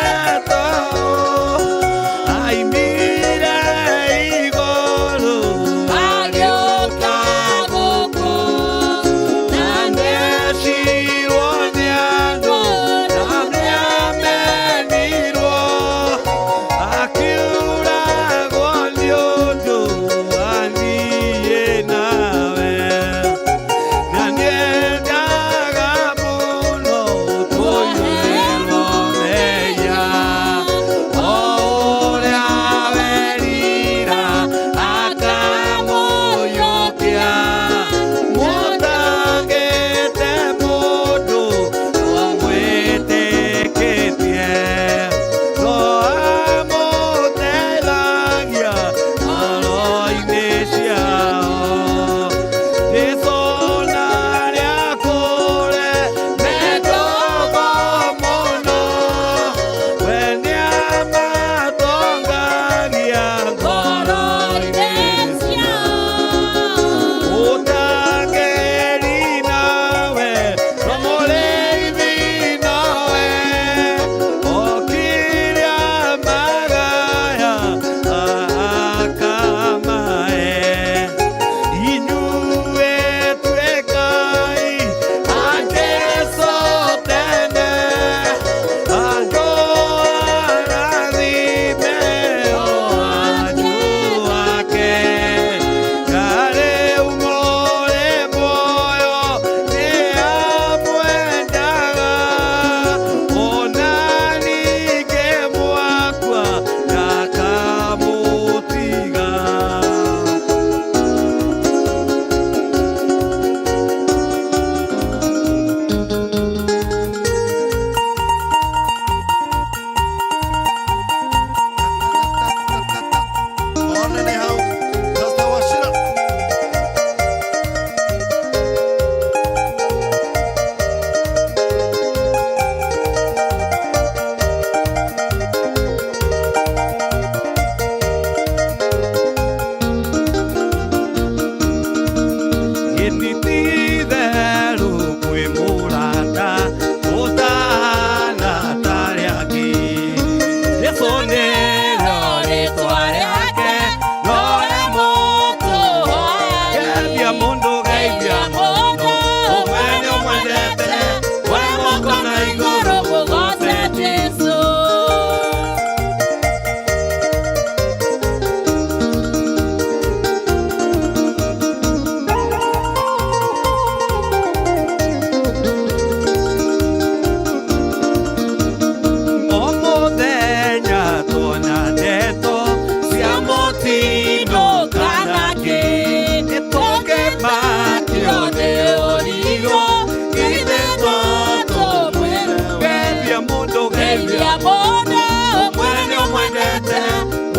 Geithia mũndũ ũmwĩre nĩ ũmwendete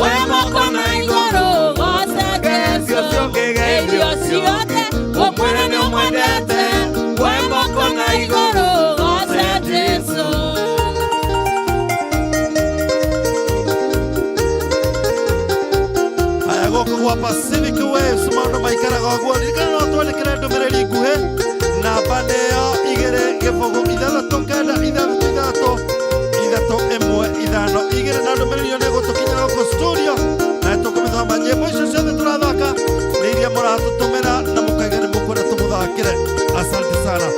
we moko na igũrũ goca Jesũ. Geithia ũcio ũngĩ ũmwĩre nĩ ũmwendete we moko na igũrũ goca Jesũ. Haya gũkũ gwa Pacific Waves maũndũ maikaraga ũguo. Ririkana no twandĩkĩre ndũmĩrĩri nguhĩ namba nĩyo 2 0 6 9 6 6 3 1 5 2 na ndũmĩrĩri ĩyo nĩ ĩgũtũkinyĩra gũkũ studio na nĩtũkũmĩthoma. Nyĩmbo icio ciothe tũrathaka nĩ iria mũratũtũmĩra na mũkaiga nĩ mũkwenda tũmũthakĩre. Asante sana,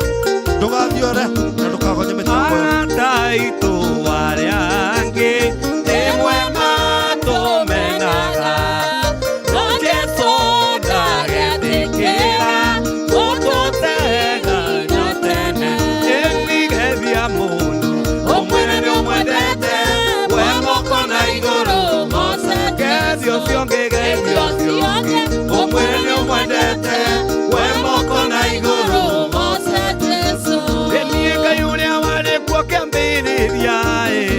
ndũgathiore na ndũkagonye mĩtambo ĩyo. Ataitũ arĩa angĩ rĩmwe matũmenaga, no Jesũ ndagetĩkĩra gũtũteganya tene. Ĩnigethia mũndũ ũmwĩre nĩ ũmwendete we moko na igũrũ geithia ũcio ũngĩ, geithia ũcio ũngĩ ũmwĩre nĩ ũmwendete we moko na igũrũ. Niĩ Ngai ũrĩa warĩ kuo kĩambĩrĩria ĩ,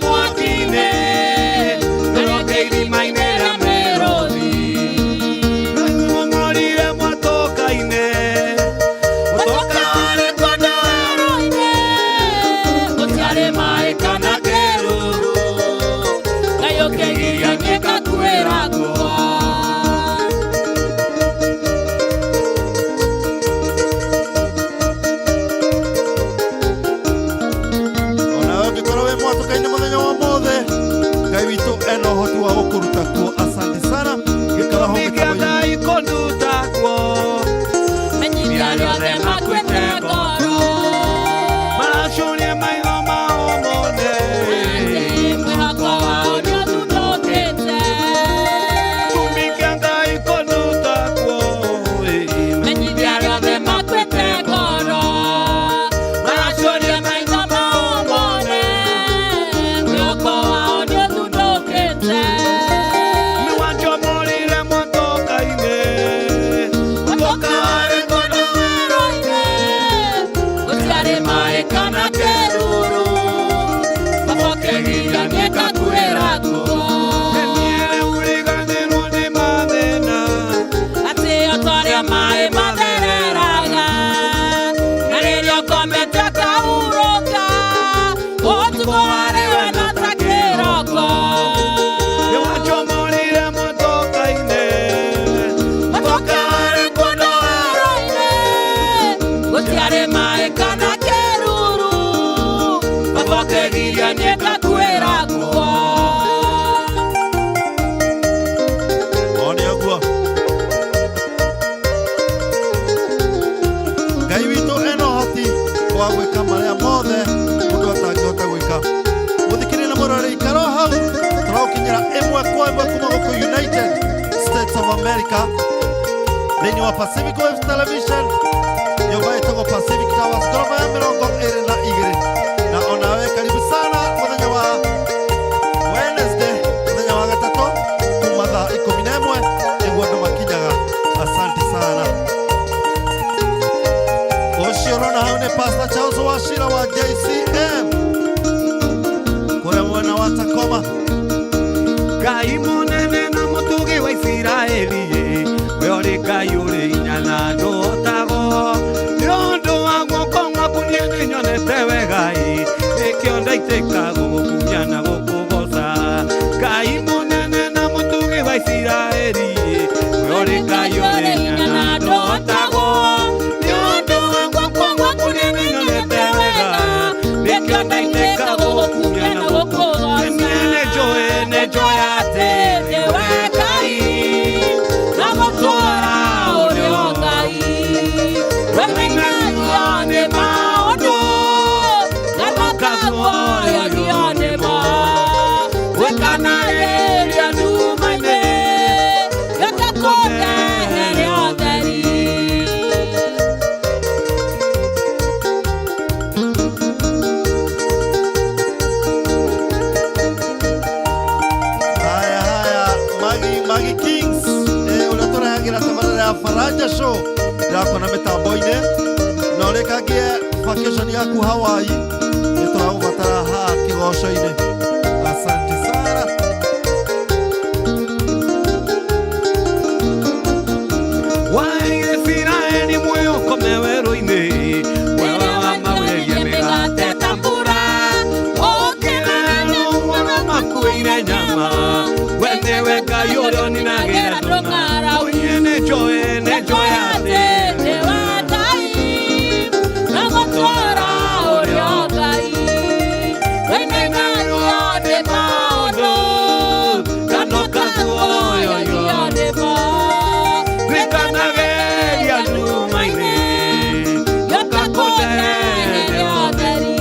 mwaki-inĩ ndũroke irima-inĩ rĩa mĩrũthi, ng'orire mwatũka-inĩ mũtũka warĩ kuo Werũ-inĩ gũtiarĩ maĩ kana kĩruru, Ngai ũkĩgiria nĩngakuĩra nguo. Onawe ũngĩkorwo wĩ mwatũka-inĩ mũthenya wa ũmũthĩ, Ngai witũ ena ũhoti wa gũkũruta kuo. Asante sana, gĩkara ho Gĩtũmi kĩa mĩtambo-inĩ. Ngai kũnduta kuo, Menyithia arĩa othe makuĩte ngoro maracuria maitho mao mone atĩ mwĩhoko wao nĩũthundũkĩte. Gĩtũmi kĩa Ngai kũnduta kuo ĩ, Menyithia arĩa othe makuĩte ngoro maracuria maitho mao mone mwĩhoko wao nĩũthundũkĩte. Nĩwanjomorire mwatũka-inĩ mũtũka warĩ Kũndũ werũ-inĩ gũtiarĩ maĩ kana kĩruru, baba ũkĩgiria nĩngakuĩra nguo. Niĩ rĩu riganĩrwo nĩ mathĩna Atĩ o ta ũrĩa maĩ mathereraga na rĩrĩa ũkomete ũkahurũka, ũtukũ warĩ we no ta kĩroko. Nĩwanjomorire mwatũka-inĩ Mũtũka warĩ kũndũ werũ-inĩ gũtiarĩ maĩ kana kĩruru, baba ũkĩgiria nĩngakuĩra nguo. One ũguo Ngai witũ ena ũhoti wa gwĩka marĩa mothe mũndũ atangĩhota gwĩka. Mũthikĩrĩria na mũroreri, ikara o hau, tũragũkinyĩra ĩmwe kwa ĩmwe kuma gũkũ United States of America thĩinĩ wa Pacific Waves Television, nyũmba ĩtagwo Pacific Towers, ngoroba ya 22. Na onawe karibu sana mũthenya wa Wednesday, mũthenya wa gatatũ kuma thaa 11 nĩguo andũ makinyaga. Asante sana. Ũcio ũrona hau nĩ Pastor Charles Wachira wa JCM kũrĩa mwena wa Tacoma. Ngai mũnene na mũtugi wa Isiraeli ĩ, we ũrĩ Ngai ũrĩ hinya na ndũhotagwo, nĩ ũndũ wa guoko gwaku niĩ nĩnyonete wega ĩ, nĩkĩo ndaitĩka gũgũkumia na gũkũgoca. Ngai mũnene na mũtugi wa Isiraeli ĩ, we ũrĩ Ngai ũrĩ hinya na ndũhotagwo, nĩ ũndũ wa guoko gwaku niĩ nĩnyonete wega, nĩkĩo ndaitĩka gũgũkumia na gũkũgoca. Niĩ nĩnjũĩ, nĩnjũĩ atĩ nĩwe Ngai na gũtũũra ũrĩ o Ngai, wĩmenagio nĩ maũndũ na makaguoyagio nĩmo, gwĩkanagĩria nduma-inĩ gĩkakũrehere ũtheri. Haya haya, Magi Magi Kings, ũrĩa tũrehagĩra tabarĩra ya Faraja Show. Ndĩrakuona mĩtambo-inĩ na ũrĩkangie vacation yaku Hawaii, nĩ tũragũbatara haha kĩgoco-inĩ. Asante sana. Waire Isiraeli mwĩũkome werũ-inĩ, wewe wamaurĩrie mĩgate ta mbura, ũkĩra ũhoro makuĩire nyama, we nĩwe Ngai ũrĩa ũninagĩra ndũng'ara, niĩ nĩnjũĩ nĩnjũĩ atĩ kano kaguoyo twĩkanageria nduma-inĩ, ũkakũndehere ũtheri.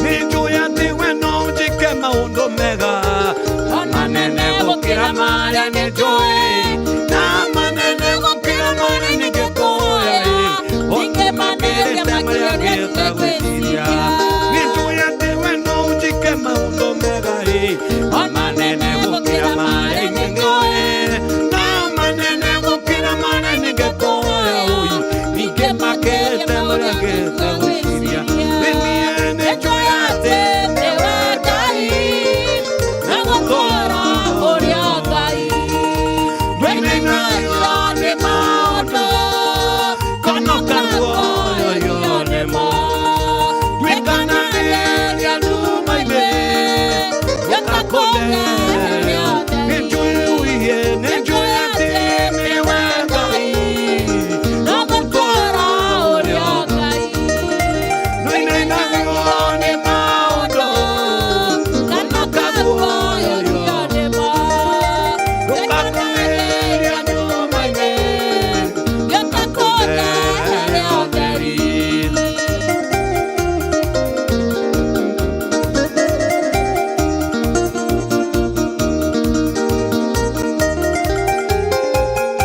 Nĩnjũĩ atĩ we no ũnjĩke maũndũ mega manene gũkĩra marĩa nĩnjũĩ, na manene gũkĩra marĩa ningĩkũĩ, ũngĩmakĩrĩte marĩa ngĩhota gwĩciria. Nĩnjũĩ atĩ we no ũnjĩke maũndũ mega ĩ, manene gũkĩra marĩa ningĩkũĩ, na manene gũkĩra marĩa ningĩkũĩ, ningĩmakĩrĩte marĩa ngĩhota gwĩciria. Nĩ niĩ nĩnjũĩ atĩ nĩwe Ngai,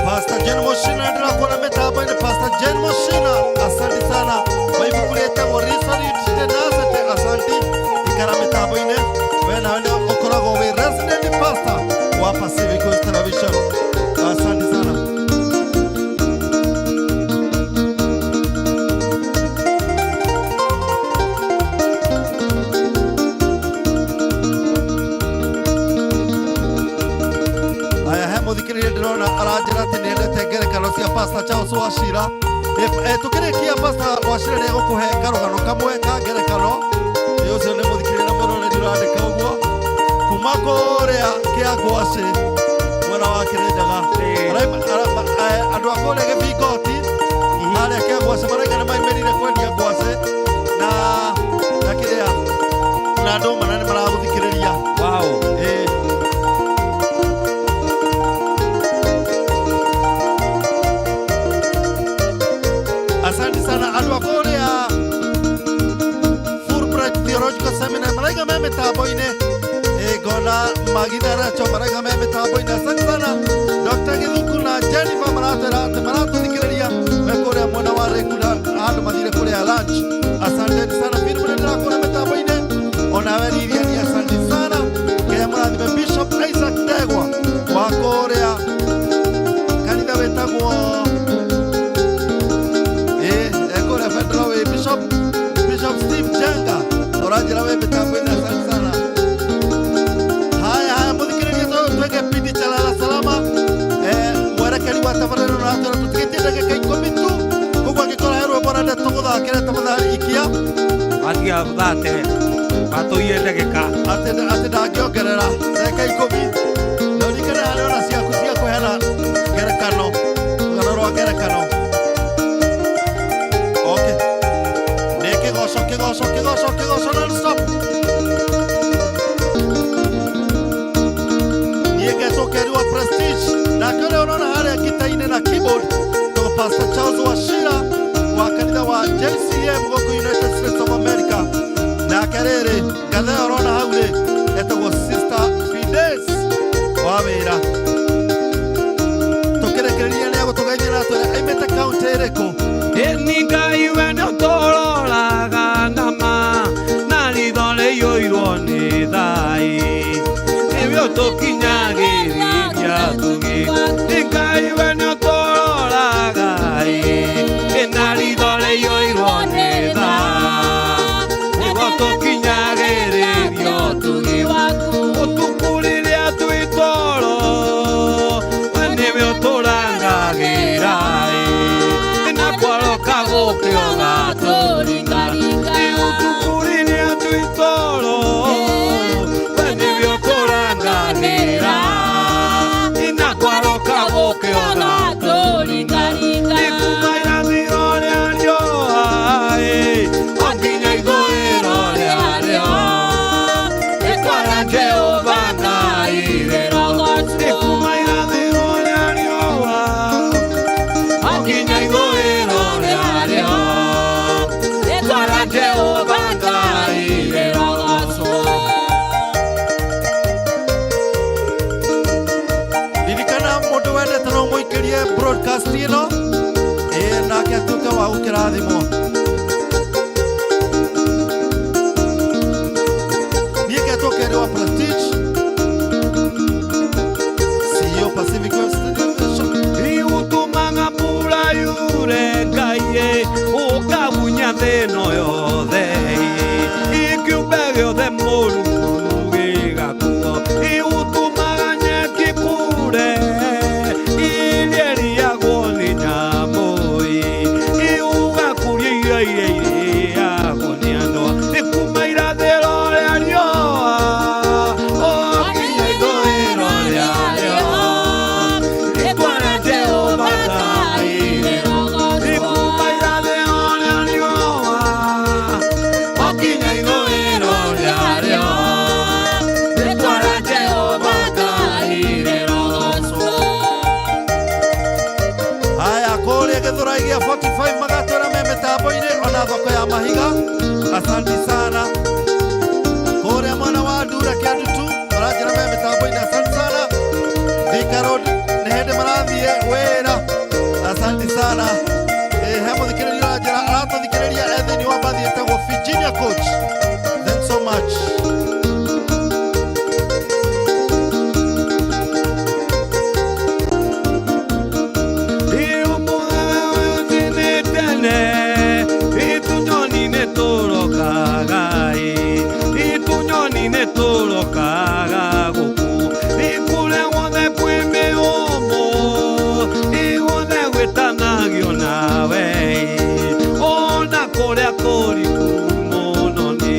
Pastor Jane Moshina ndĩrakuona mĩtambo-inĩ. Pastor Jane Moshina, asante sana wa ibuku rĩtagwo Resolute Tenacity. Asante, ikara mĩtambo-inĩ, we nawe nĩ ũkoragwo wĩ resident pastor wa Pacific Coast Television. Asante sana. Aya, he mũthikĩrĩria ndĩrona aranjĩra atĩ nĩendete ngerekano cia Pastor Charles Wachira. Tũkĩrĩkia Pastor Wachira nĩ egũkũhe karũgano kamwe ka ngerekano. Ĩ, ũcio nĩ mũthikĩrĩria na mũroreri ũrandĩka ũguo kuma kũrĩa kĩa ngwacĩ mwena wa Kĩrĩnyaga. Andũ a kũrĩa Gĩbingoti harĩa kĩa ngwacĩ maraiga nĩ maimĩrire kwendia ngwacĩ na kĩrĩa na ndũma na nĩ maragũthikĩrĩria. Wow. Ĩ. Asante sana andũ a kũrĩa Fulbright Theological Seminar maraiga me mĩtambo-inĩ. Ĩ, ngona Magina Racho maraiga me mĩtambo-inĩ. Asante sana Dr. Gĩthuku na Jennifer maratwĩra atĩ maratũthikĩrĩria me kũrĩa mwena wa Rĩku na handũ mathire kũrĩa lunch. Asante sana Philip, nĩ ndĩrakuona mĩtambo-inĩ, onawe Lilian, asante sana. Ngai mũrathime. Bishop Isaac Ndegwa wa kũrĩa kanitha wĩtagwo ekũrĩa Federal wĩ Bishop Steve Jenga ũranjĩra wĩ mĩtambo-inĩ, asante sana. Haya haya, mũthikĩrĩria, twĩke kipindi cha Lala Salama. Mwerekeri wa tabarĩra ĩno aratwĩra tũtigĩtie ndagĩka 10 tu, koguo angĩkorwo he rwĩmbo ũrenda tũgũthakĩre, tafadhali ikia. Watia thate watũiye ndagĩka. Atĩ ndangĩongerera ndagĩka 10, na ũririkane harĩ ona ciaku cia kũheana ngerekano, rũgano rwa ngerekano. Okay, nĩ kĩgoco kĩgoco kĩgoco kĩgoco non-stop. Niĩ ngetwo Keri wa Prestige, nake ũrĩa ũrona harĩa gita-inĩ na keyboard to Pastor Charles Wachira wa kanitha wa JCM gũkũ United States of America. Nake rĩrĩ ngatha ĩyo ũrona hau rĩ etagwo Sister Fides wa wĩra. Tũkĩrĩkĩrĩria nĩ egũtũgeithia na atwĩre aimĩte kaũntĩ ĩrĩkũ. Ĩ. Ni Ngai we nĩ ũtũroraga nama na ritho rĩiyũirwo nĩ thai nĩwe ũtũkinyagĩrĩria tũgĩ. Ni Ngai we nĩ ũtũroraga na ritho rĩiyũirwo nĩ tha nĩwe ũtũkinyagĩrĩria ũtugi ũtukũ rĩrĩa twĩ toro we nĩwe ũtũrangagĩra na kwaroka gũkĩ ũgatũringaringa. Ũtukũ rĩrĩa twĩ toro we nĩwe ũtũrangagĩra na kwaroka gũkĩ ũgatũringaringa. Kuma irathĩro rĩa riũa o nginya ithũĩro rĩarĩo rĩtwa rĩa Jehova Ngai rĩrogocwo. Kuma irathĩro rĩa riũa o nginya ithũĩro rĩarĩo rĩtwa rĩa Jehova Ngai rĩrogocwo. Ririkana mũndũ wendete no mũikĩrie broadcast ĩno ĩĩ nake atuĩke wa gũkĩrathimwo. Niĩ ngetwo Kerĩ wa Prestige, CEO Pacific Waves Television. Ũtũmaga mbura yure Ngai ũkagunya thĩ ĩno yothe kĩũmbe gĩothe Mũrungu gĩgakuo. Ũtũmaga nyeki kure iria ĩrĩagwo nĩ nyamũ ũgakũria irio iria irĩagwo nĩ andũ kuma irathĩro rĩa riũa o nginya ithũĩro rĩarĩo rĩtwa rĩa Jehova Ngai kuma irathĩro rĩa riũa o nginya ithũĩro rĩarĩo rĩtwa rĩa Jehova Ngai rĩrogocwo. Haya kũrĩa Gĩthũrai gĩa 45 magatwĩra me mĩtambo-inĩ ona thoko ya mahiga. Asanti sana. Kũrĩa mwena wa Ndura Kĩandutu maranjĩra me mĩtambo-inĩ, asanti sana. Thika Road nĩ hĩndĩ marathiĩ wĩra, asanti sana. Ĩ he mũthikĩrĩria ũranjĩra aratũthikĩrĩria e thĩinĩ wa mbathi ĩtagwo Virginia Coach. Thanks so much. Tene tũrokaga itunyoni nĩ tũrokaga gũkũ kũrĩa guothe kwĩ mĩũmũ guothe gwĩtanagio nawe ona kũrĩa kũriku mũno nĩ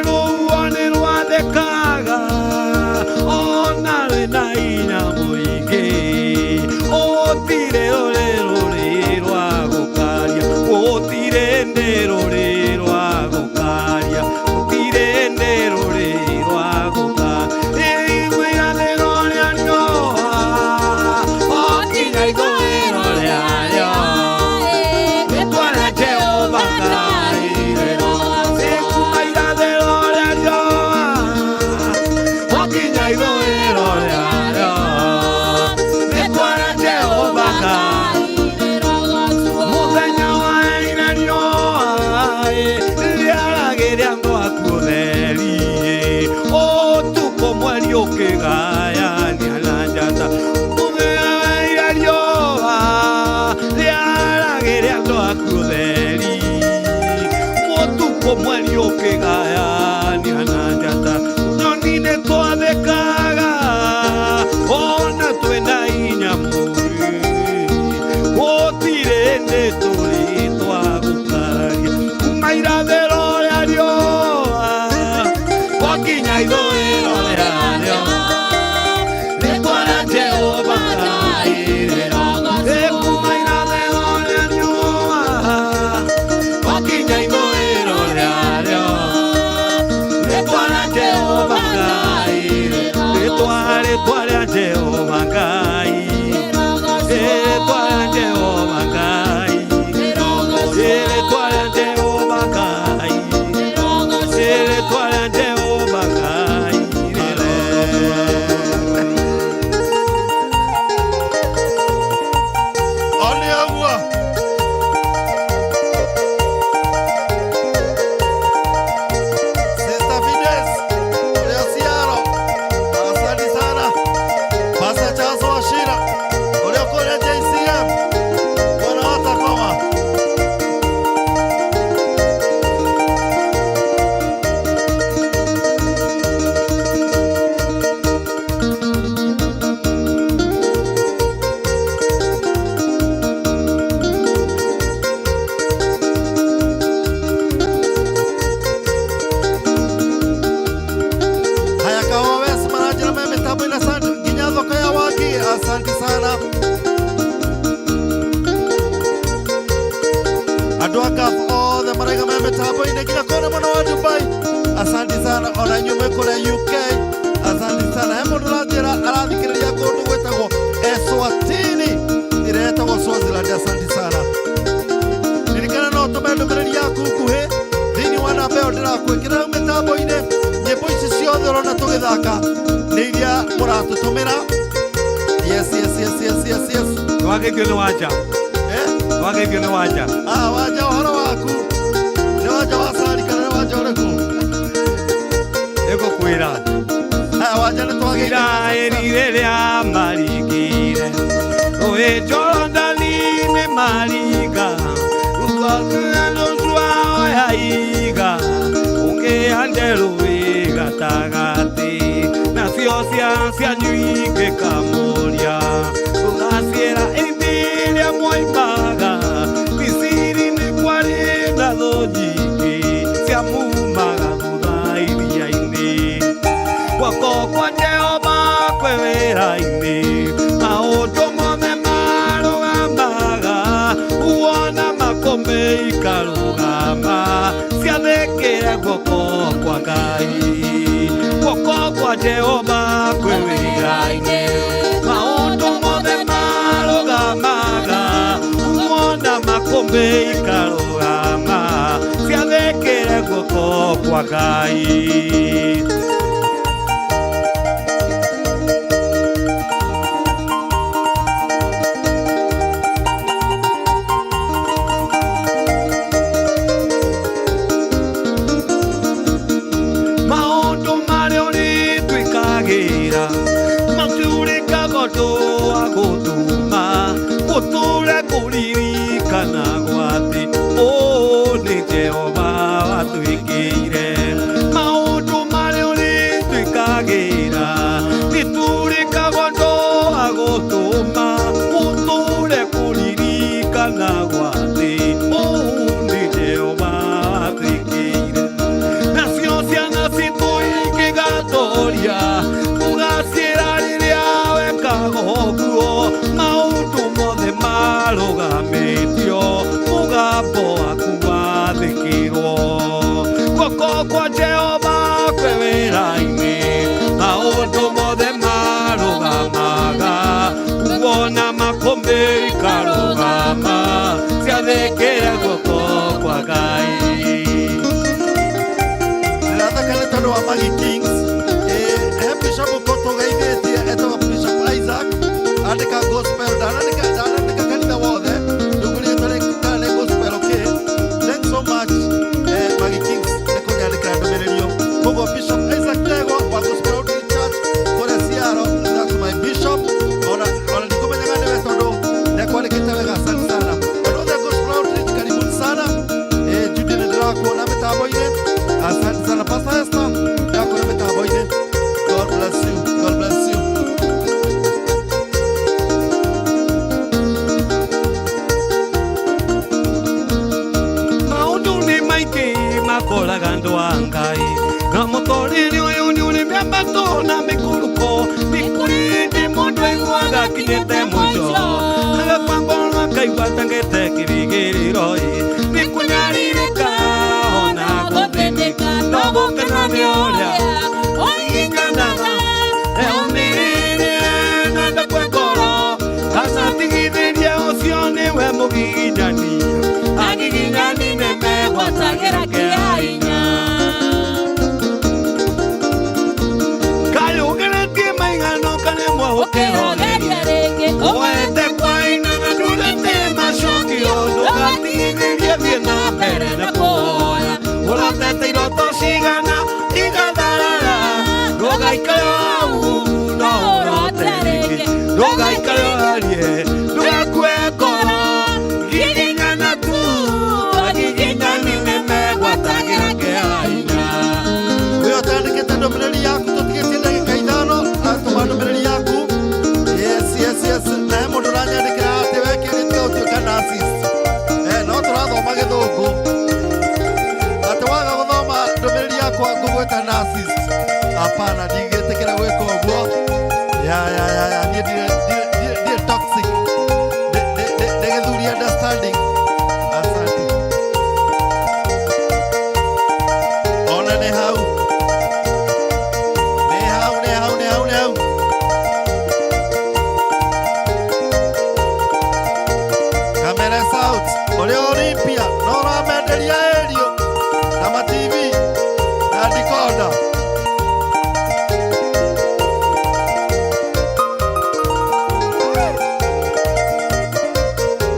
rũhuho nĩ rwathĩkaga ona rwĩna hinya mũingĩ gũtirĩ rũrĩ rũrĩ rwa gũkaria gũtirĩ nĩ rũrĩ rwa gũkaria gũtirĩ nĩ rũrĩ rwa gũkaria igwe irathĩro rĩa riũa o nginya ithũĩro rĩarĩo rĩtwa rĩa Jehova Ngai kuma irathĩro rĩa riũa o nginya ithũĩro rĩarĩo rĩtwa rĩa Jehova Ngai. Mũthenya wa ira riũa rĩaragĩre andũ aku ũtheri ũtukũ mweri ũkĩgayania na njata. Mũthenya wa ira riũa rĩaragĩre andũ aku ũtheri ũtukũ mweri ũkĩgayania na njata. Nyoni nĩ twathĩkaga ona twĩna hinya mũingĩ gũtirĩ nĩ tũrĩ twagũkaria kuma irathĩro rĩa riũa o nginya ithũĩro rĩarĩo rĩtwa rĩa Jehova Ngai kuma irathĩro rĩa riũa o nginya ithũĩro rĩarĩo. Andũ a Gulf othe maraiga me mĩtambo-inĩ nginya kũrĩa mwena wa Dubai. Asante sana ona inyuĩ mwĩ kũrĩa UK. Asante sana. He mũndũ ũranjĩra arathikĩrĩria kũndũ gwĩtagwo Eswatini ĩrĩa ĩtagwo Swaziland. Asante sana. Ririkana no ũtũme ndũmĩrĩri yaku nguhĩ thĩinĩ wa namba ĩyo ndĩrakwĩkĩra hau mĩtambo-inĩ. Nyĩmbo ici ciothe ũrona tũgĩthaka nĩ iria mũratũtũmĩra. Yes, yes, yes, yes, yes, yes. Wageithio nĩ wanja. Eh? Wageithio nĩ wanja. Ah, wanja ũhoro waku nĩ wanja wa cari kana nĩ wanja ũrĩkũ? Ĩgũkwĩra. Ah, wanja nĩ twageithio. Isiraeli rĩrĩa maringire rũĩ Jorodani nĩ maringa Joshua oya ihiga ũkĩhande rũĩ gatagatĩ nacio ciana cianyu ingĩkamũria ũgaciĩra ĩndĩ ĩrĩa mwoimaga Misiri nĩ kwarĩ na thũ nyingĩ ciamumaga thutha iria-inĩ. Guoko kwa Jehova kwĩ wĩra-inĩ, maũndũ mothe marũgamaga, wona makũmbĩ ikarũgama, ciathĩkĩre guoko kwa Ngai. Guoko kwa Jehova kwĩ wĩra-inĩ, maũndũ mothe marũgamaga, wona makũmbĩ ikarũgama, ciathĩkĩre guoko kwa Ngai. Maũndũ marĩa ũrĩtwĩkagĩra maturĩkaga ũndũ wa gũtũma gũtũre kũririkanagwo atĩ ũũ nĩ Jehova watwĩkĩire. Maũndũ marĩa ũrĩtwĩkagĩra rĩturĩkaga ũndũ wa gũtũma gũtũre kũririkanagwo atĩ ũũ nĩ Jehova watwĩkĩire. Nacio ciana citũ ingĩgatoria ũgaciĩra rĩrĩa wekaga ũguo maũndũ mothe marũgamĩtio mũgambo waku wathĩkĩrwo. Guoko kwa Jehova kwĩ wĩra-inĩ, maũndũ mothe marũgamaga, wona makũmbĩ ikarũgama, ciathĩkĩre guoko kwa Ngai. Ndĩrathaka nĩ tondũ wa Maggie Kings. He bishop ũtũgeithĩtie etagwo Bishop Isaac. Andĩka gospel, ndanandĩka ndanandĩka kanitha wothe. Ndũngũrĩte kana nĩ gospel, okay. Thanks so much Maggie Kings nĩ kũnyandĩkĩra ndũmĩrĩri ĩyo. Koguo Bishop Isaac Ndegwa wa Gospel Outreach Church kũrĩa Ciaro, that's my bishop. Ona ndikũmenyaga nĩwe tondũ ndekwandĩkĩte wega, asante sana. Andũ othe a Gospel Outreach karibuni sana. Judy nĩ ndĩrakuona mĩtambo-inĩ. Asante sana Pastor Esther, ndĩrakuona mĩtambo-inĩ. God bless you. God bless you. Maũndũ nĩ maingĩ makoraga andũ a Ngai na mũtũrĩre ũyũ nĩ ũrĩ mĩambato na mĩikũrũko nĩ kũrĩ hĩndĩ mũndũ aiguaga akinyĩte mũico agakua ngoro akaigua atangĩte kĩrĩgĩrĩro ĩ nĩ kũnyarirĩka ona gũthĩnĩka no gũkena nĩ ũrĩa ũringanaga eũmĩrĩrie na ndakue ngoro acatigithĩria ũcio nĩwe mũgiginyani agiginyani nĩmegwatagĩra kĩa hinya kayũgeretie maigano karemwo Ũkĩrogeria rĩngĩ ũete kwaina na ndurĩte macokio ndũgatigithĩrie thiĩ na mbere na kũhoya ũrotete iroto cigana igatharara ndũgaikare hau no ũrote rĩngĩ ndũgaikare ũharie ndũgakue ngoro giginyana tu agiginyani nĩmegwatagĩra kĩa hinya. Ũyũ ũtandĩkĩte ndũmĩrĩri yaku tũtigĩtie ndagĩka ithano atũma ndũmĩrĩri yaku. Yes, yes, yes. Na he mũndũ ũranyandĩkĩra atĩ we kĩrĩ tiga gũtuĩka narcissist. No tũrathoma gĩthũngũ. Atĩ waga gũthoma ndũmĩrĩri yakwa ngũgwĩta narcissist. Hapana, ndingĩtĩkĩra gwĩka ũguo. Ya ya ya ya, niĩ ndirĩ toxic. Ndĩ gĩthuri understanding. Asante. Olympia no ũramenderia ĩrio na ma TV na decoder.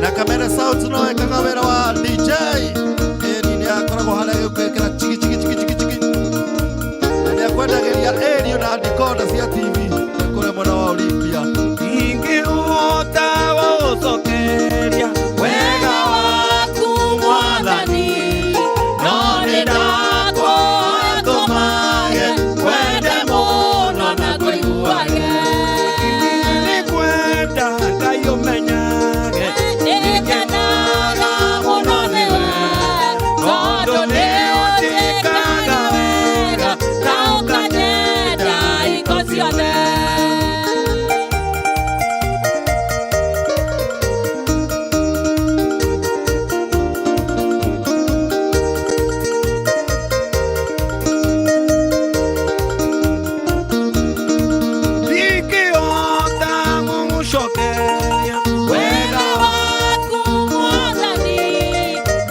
Na Kamere Sounds no ekaga wĩra wa DJ. Ĩni nĩ akoragwo harĩa agĩkwĩkĩra chigi chigi chigi chigi chigi. Na nĩ akwendagĩria ĩrio na decoder cia TV kũrĩa mwena wa Olympia. Ingĩhota gũcokeria wega waku Mwathani, no nĩ ndakũhoya tũmage wende mũno na kũiguage. Nĩngwenda Ngai ũmenyage nĩngenaga mũno nĩwe, tondũ nĩ ũnjĩkaga wega na ũkanyenda hingo ciothe. Ndingĩhota gũgũcokeria wega waku Mwathani,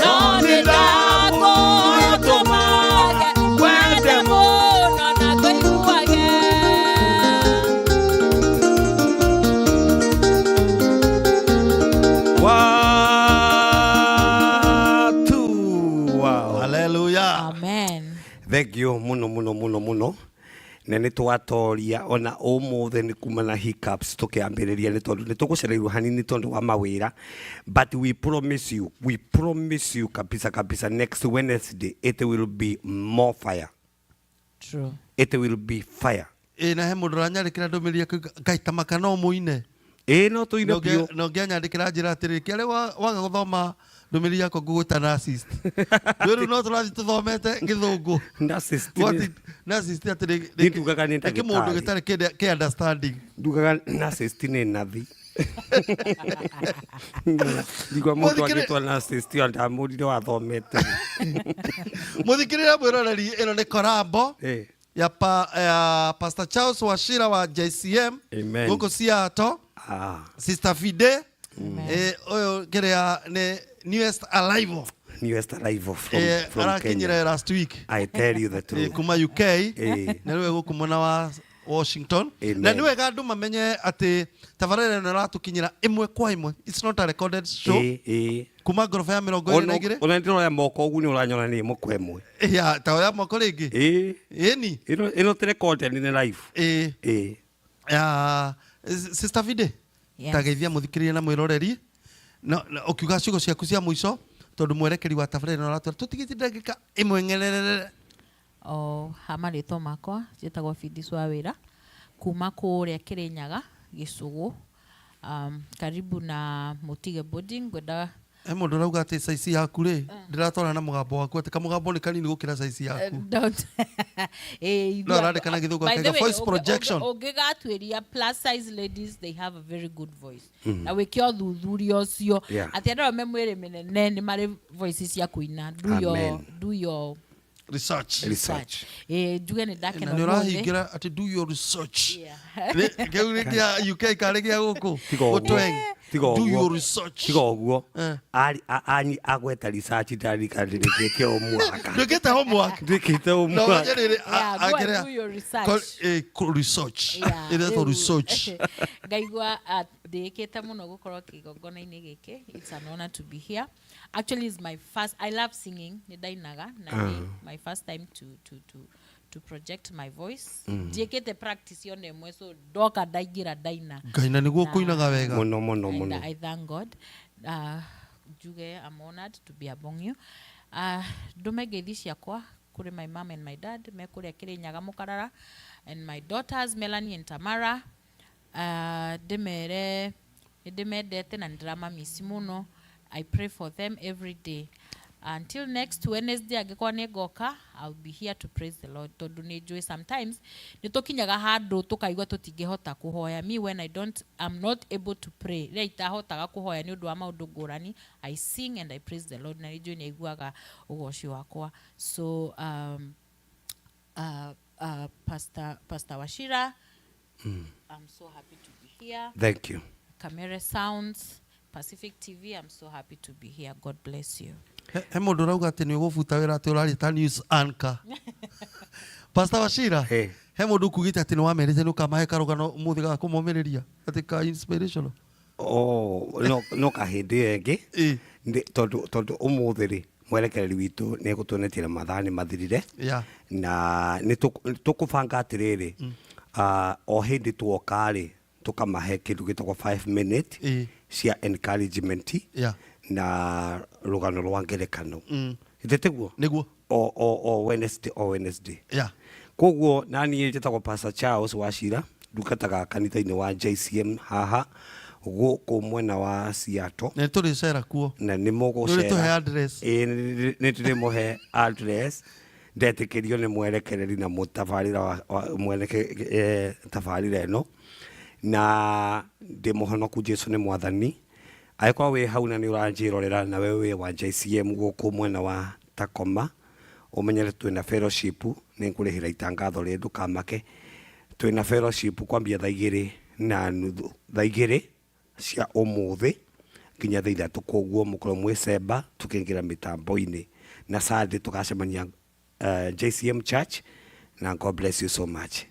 no nĩ ndakũhoya tũmage wende mũno na kũiguage. One, two, wow. Hallelujah. Amen. Thank you muno muno muno muno na nä twatoria ona ũmũthĩ nĩ kuma na hiccups tũkĩambĩrĩria nĩ tondũ nĩ tũgũcereirwo hanini tondũ wa mawĩra, but we promise you, we promise you kabisa kabisa, next Wednesday it will be more fire. True. It will be fire. Ĩ na he mũndũ ũranyandĩkĩra ndũmĩrĩri akauga Ngai ta maka no mũine. Ĩ no tũine biũ. Na ũngĩ anyandĩkĩra njĩra atĩrĩ kĩarĩ waga gũthoma ndũmĩrĩri yakwa ngũgwĩta narcissist. Rĩu no tũrathiĩ tũthomete gĩthũngũ. Narcissist. What narcissist atĩrĩ Niĩ ndugaga nĩ nĩ kĩmũndũ ndagĩtarĩ. gĩtarĩ kĩ understanding. Ndugaga narcissist nĩ nathi ndigua mũndũ agĩtwa narcissist o ndamũrire wathomete. Mũthikĩrĩria mwĩroreri, ĩno nĩ korambo Eh. ya Pastor Charles Wachira wa JCM Amen. gũkũ Seattle. Ah. Sister Fide, ũyũ kĩrĩa nĩ newest arrival. Newest arrival from, from Arakinyire Kenya. last week. I tell you the truth. Kuma UK. Na rĩu gũkũ mwena wa Washington. Amen. Na nĩ wega andũ mamenye atĩ tabarĩra ĩno ĩratũkinyĩra ĩmwe kwa ĩmwe, it's not a recorded show, Ĩ, ĩ. kuma ngoroba ya 22. Ona ndĩroya moko ũguo nĩ ũranyona nĩ ĩmwe kwa ĩmwe. Ya ta oya moko rĩngĩ. Ĩ. Ĩni. Ĩno ti recorded, nĩ live. Ĩ. Ĩ. Ya Sister Fide, Yes. tageithia mũthikĩrĩria na mwĩroreri na ũkiuga ciugo ciaku cia mũico tondũ mwerekeri wa tabarĩra ĩno aratwĩra tũtigĩtie ndagĩka ĩmwe ng'erere. O ha marĩtwa makwa njĩtagwo Fidis wa wĩra kuma kũrĩa Kĩrĩnyaga Gĩcũgũ, karibu na Mũtige boarding ngwenda. He mũndũ ũrauga atĩ saici yaku rĩ ndĩratwarana na mũgambo waku, atĩ kamũgambo nĩ kanini gũkĩra saici yaku. Don't. Eh, No, arandĩka na gĩthũngũ By the akauga way, voice projection. Ũngĩgatuĩria plus size ladies, they have a very good voice na wĩke ũthuthuria ũcio atĩ andũ arĩa me mwĩrĩ mĩnene nĩ marĩ voices cia kũina. Do your, Amen. do your research. Research. Eh, njuge nĩ ndakena Na nĩ ũmũthĩ. ũrahingĩra atĩ do your research. Yeah. Kĩu nĩ kĩa UK karĩ gĩa gũkũ Tiga ũguo. Gũtweng. Tiga Do ũguo. your research. Tiga ũguo. Eh. Anyi agweta research ndarika ndĩrĩkĩtie o mwaka. Ndwĩkĩte homework. Ndĩkĩte o Na mwaka. ũmenye rĩrĩ, Yeah, go and akĩrĩa- do your research. Research. Yeah, Ĩretwo rĩu, research. Ngaigua ndĩĩkĩte mũno gũkorwo kĩgongona-inĩ gĩkĩ. It's an honor to be here. Actually, it's my first, I love singing, nĩ ndainaga na nĩ my first time to project my voice. Ndiĩkĩte practice yona ĩmwe, so ndoka ndaingĩra ndaina. Ngai, na nĩguo kũinaga wega. Mũno mũno And mũno. I thank God. Njuge I'm honored to be among you. Ndume ngeithi ciakwa kũrĩ my mom and my dad me kũrĩa Kĩrĩnyaga Mũkarara, and my daughters Melanie and Tamara. Ndĩmere nĩ ndĩmendete na nĩ ndĩramamici mũno. I pray for them every day. Until next Wednesday, angĩkorwo nĩ ngoka, I'll be here to praise the Lord, tondũ nĩ njũĩ sometimes nĩ tũkinyaga handũ tũkaigua tũtingĩhota kũhoya. Me, when I don't, I'm not able to pray, rĩrĩa itahotaga kũhoya nĩ ũndũ wa maũndũ ngũrani, I sing and I praise the Lord, na nĩ njũĩ nĩ aiguaga ũgoci wakwa. So Pastor Wachira, I'm so happy to be here. Thank you. Kamere Sounds, Pacific TV. I'm so happy to be here. God bless you. He mũndũ ũrauga atĩ nĩ ũgũbuta wĩra atĩ ũraria ta news anchor. Pastor Wachira, Hey. he mũndũ ũkugĩte atĩ nĩ wamerĩte nĩ ũkamahe karũgano ũmũthĩ ga kũmomĩrĩria atĩ ka inspirational. Oh, no kahĩndĩ ĩyo ĩngĩ. Ĩ. Tondũ ũmũthĩ rĩ mwerekereri witũ nĩ egũtuonetie na mathaa nĩ mathirire. Yeah. Na nĩ tũkũbanga atĩrĩrĩ, o hĩndĩ tuoka rĩ tũkamahe kĩndũ gĩtagwo 5 minute Ĩ. cia encouragement Yeah. na rũgano rwa ngerekano. Ĩtĩ tiguo? Nĩguo. O Wednesday, o Wednesday. Yeah. Koguo naniĩ njĩtagwo Pastor Charles Wachira, ndungataga kanitha-inĩ wa JCM haha gũkũ mwena wa Seattle. Na nĩ tũrĩcera kuo. Na nĩ mũgũcera. Nĩ ũrĩtũhe address. Ĩĩ, nĩ ndĩrĩmũhe address ndetĩkĩrio nĩ mwerekereri na mũtabarĩra wa mwene tabarĩra ĩno. Na ndĩ mũhonoku, Jesu nĩ mwathani. Angĩkorwo wĩ hau na nĩ ũranjĩrorera na we wĩ wa JCM gũkũ mwena wa Tacoma, ũmenyere twĩna fellowship, nĩ ngũrĩhĩra itangatho rĩ, ndũkamake. Twĩna fellowship kwambia thaa igĩrĩ na nuthu, thaa igĩrĩ cia ũmũthĩ nginya thaa ithatũ, koguo mũkorwo mwĩ cemba tũkĩingĩra mĩtambo-inĩ. Na Sunday tũgacemania JCM Church, na God bless you so much.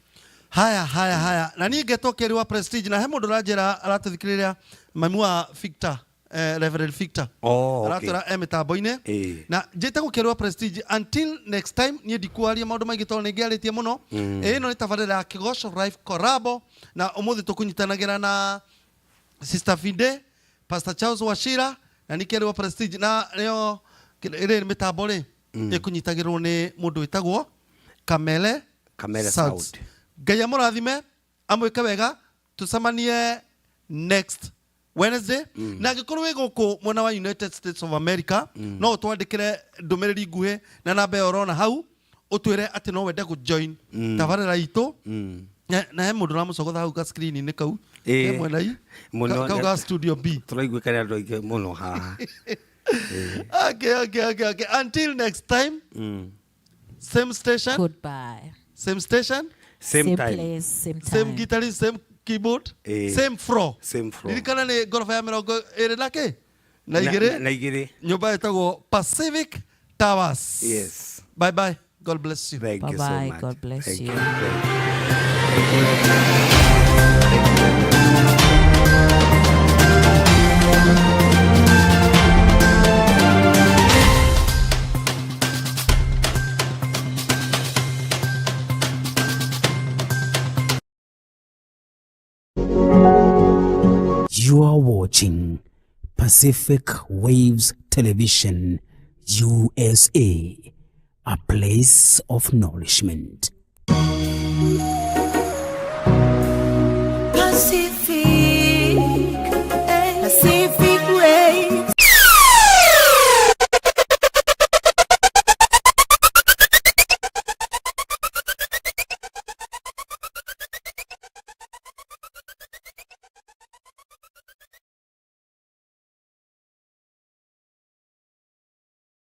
Haya, haya, haya. Na niĩ ngetwo Kerĩ wa Prestige, na he mũndũ ũranjĩra aratũthikĩrĩria, mami wa Victor, Reverend Victor. Oh, okay. Aratwĩra e mĩtambo-inĩ. Ĩ. Na njĩtagwo Kerĩ wa Prestige. Until next time, niĩ ndikwaria maũndũ maingĩ tondũ nĩ ngĩarĩtie mũno. Ĩno nĩ tabarĩra ya Kĩgoco Live Collabo, na ũmũthĩ tũkũnyitanagĩra na Sister Fide, Pastor Charles Wachira, na nĩ Kerĩ wa Prestige, na nĩyo rĩrĩ mĩtambo rĩ ĩkũnyitagĩrwo nĩ mũndũ wĩtagwo Kamele Kamele Sound. Sound. Ngai amũrathime, amwĩke wega, tũcemanie next Wednesday. Na angĩkorwo wĩ gũkũ mwena wa United States of America, no ũtwandĩkĩre ndũmĩrĩri nguhĩ na namba ĩyo ũrona hau, ũtwĩre atĩ no wende kũjoin tabarĩra itũ. Na he mũndũ ũramũcogotha hau ga screen-inĩ kau. Ĩ. He mwena i Mũno. kau ga studio B. Tũraiguĩka nĩ andũ aingĩ mũno haha. Okay. Until next time, same station. Goodbye. Same station. Same time. Place, same time. Same guitarist, same keyboard, Ĩ. same floor. Same floor. Ririkana nĩ ngoroba ya 21 na kĩ na igĩrĩ, na igĩrĩ. Nyũmba ĩtagwo Pacific Towers. Yes. Bye bye. God bless you. Thank you so Bye-bye. much. God bless Thank you. you. Thank you. Thank you. You are watching Pacific Waves Television, USA, a place of nourishment.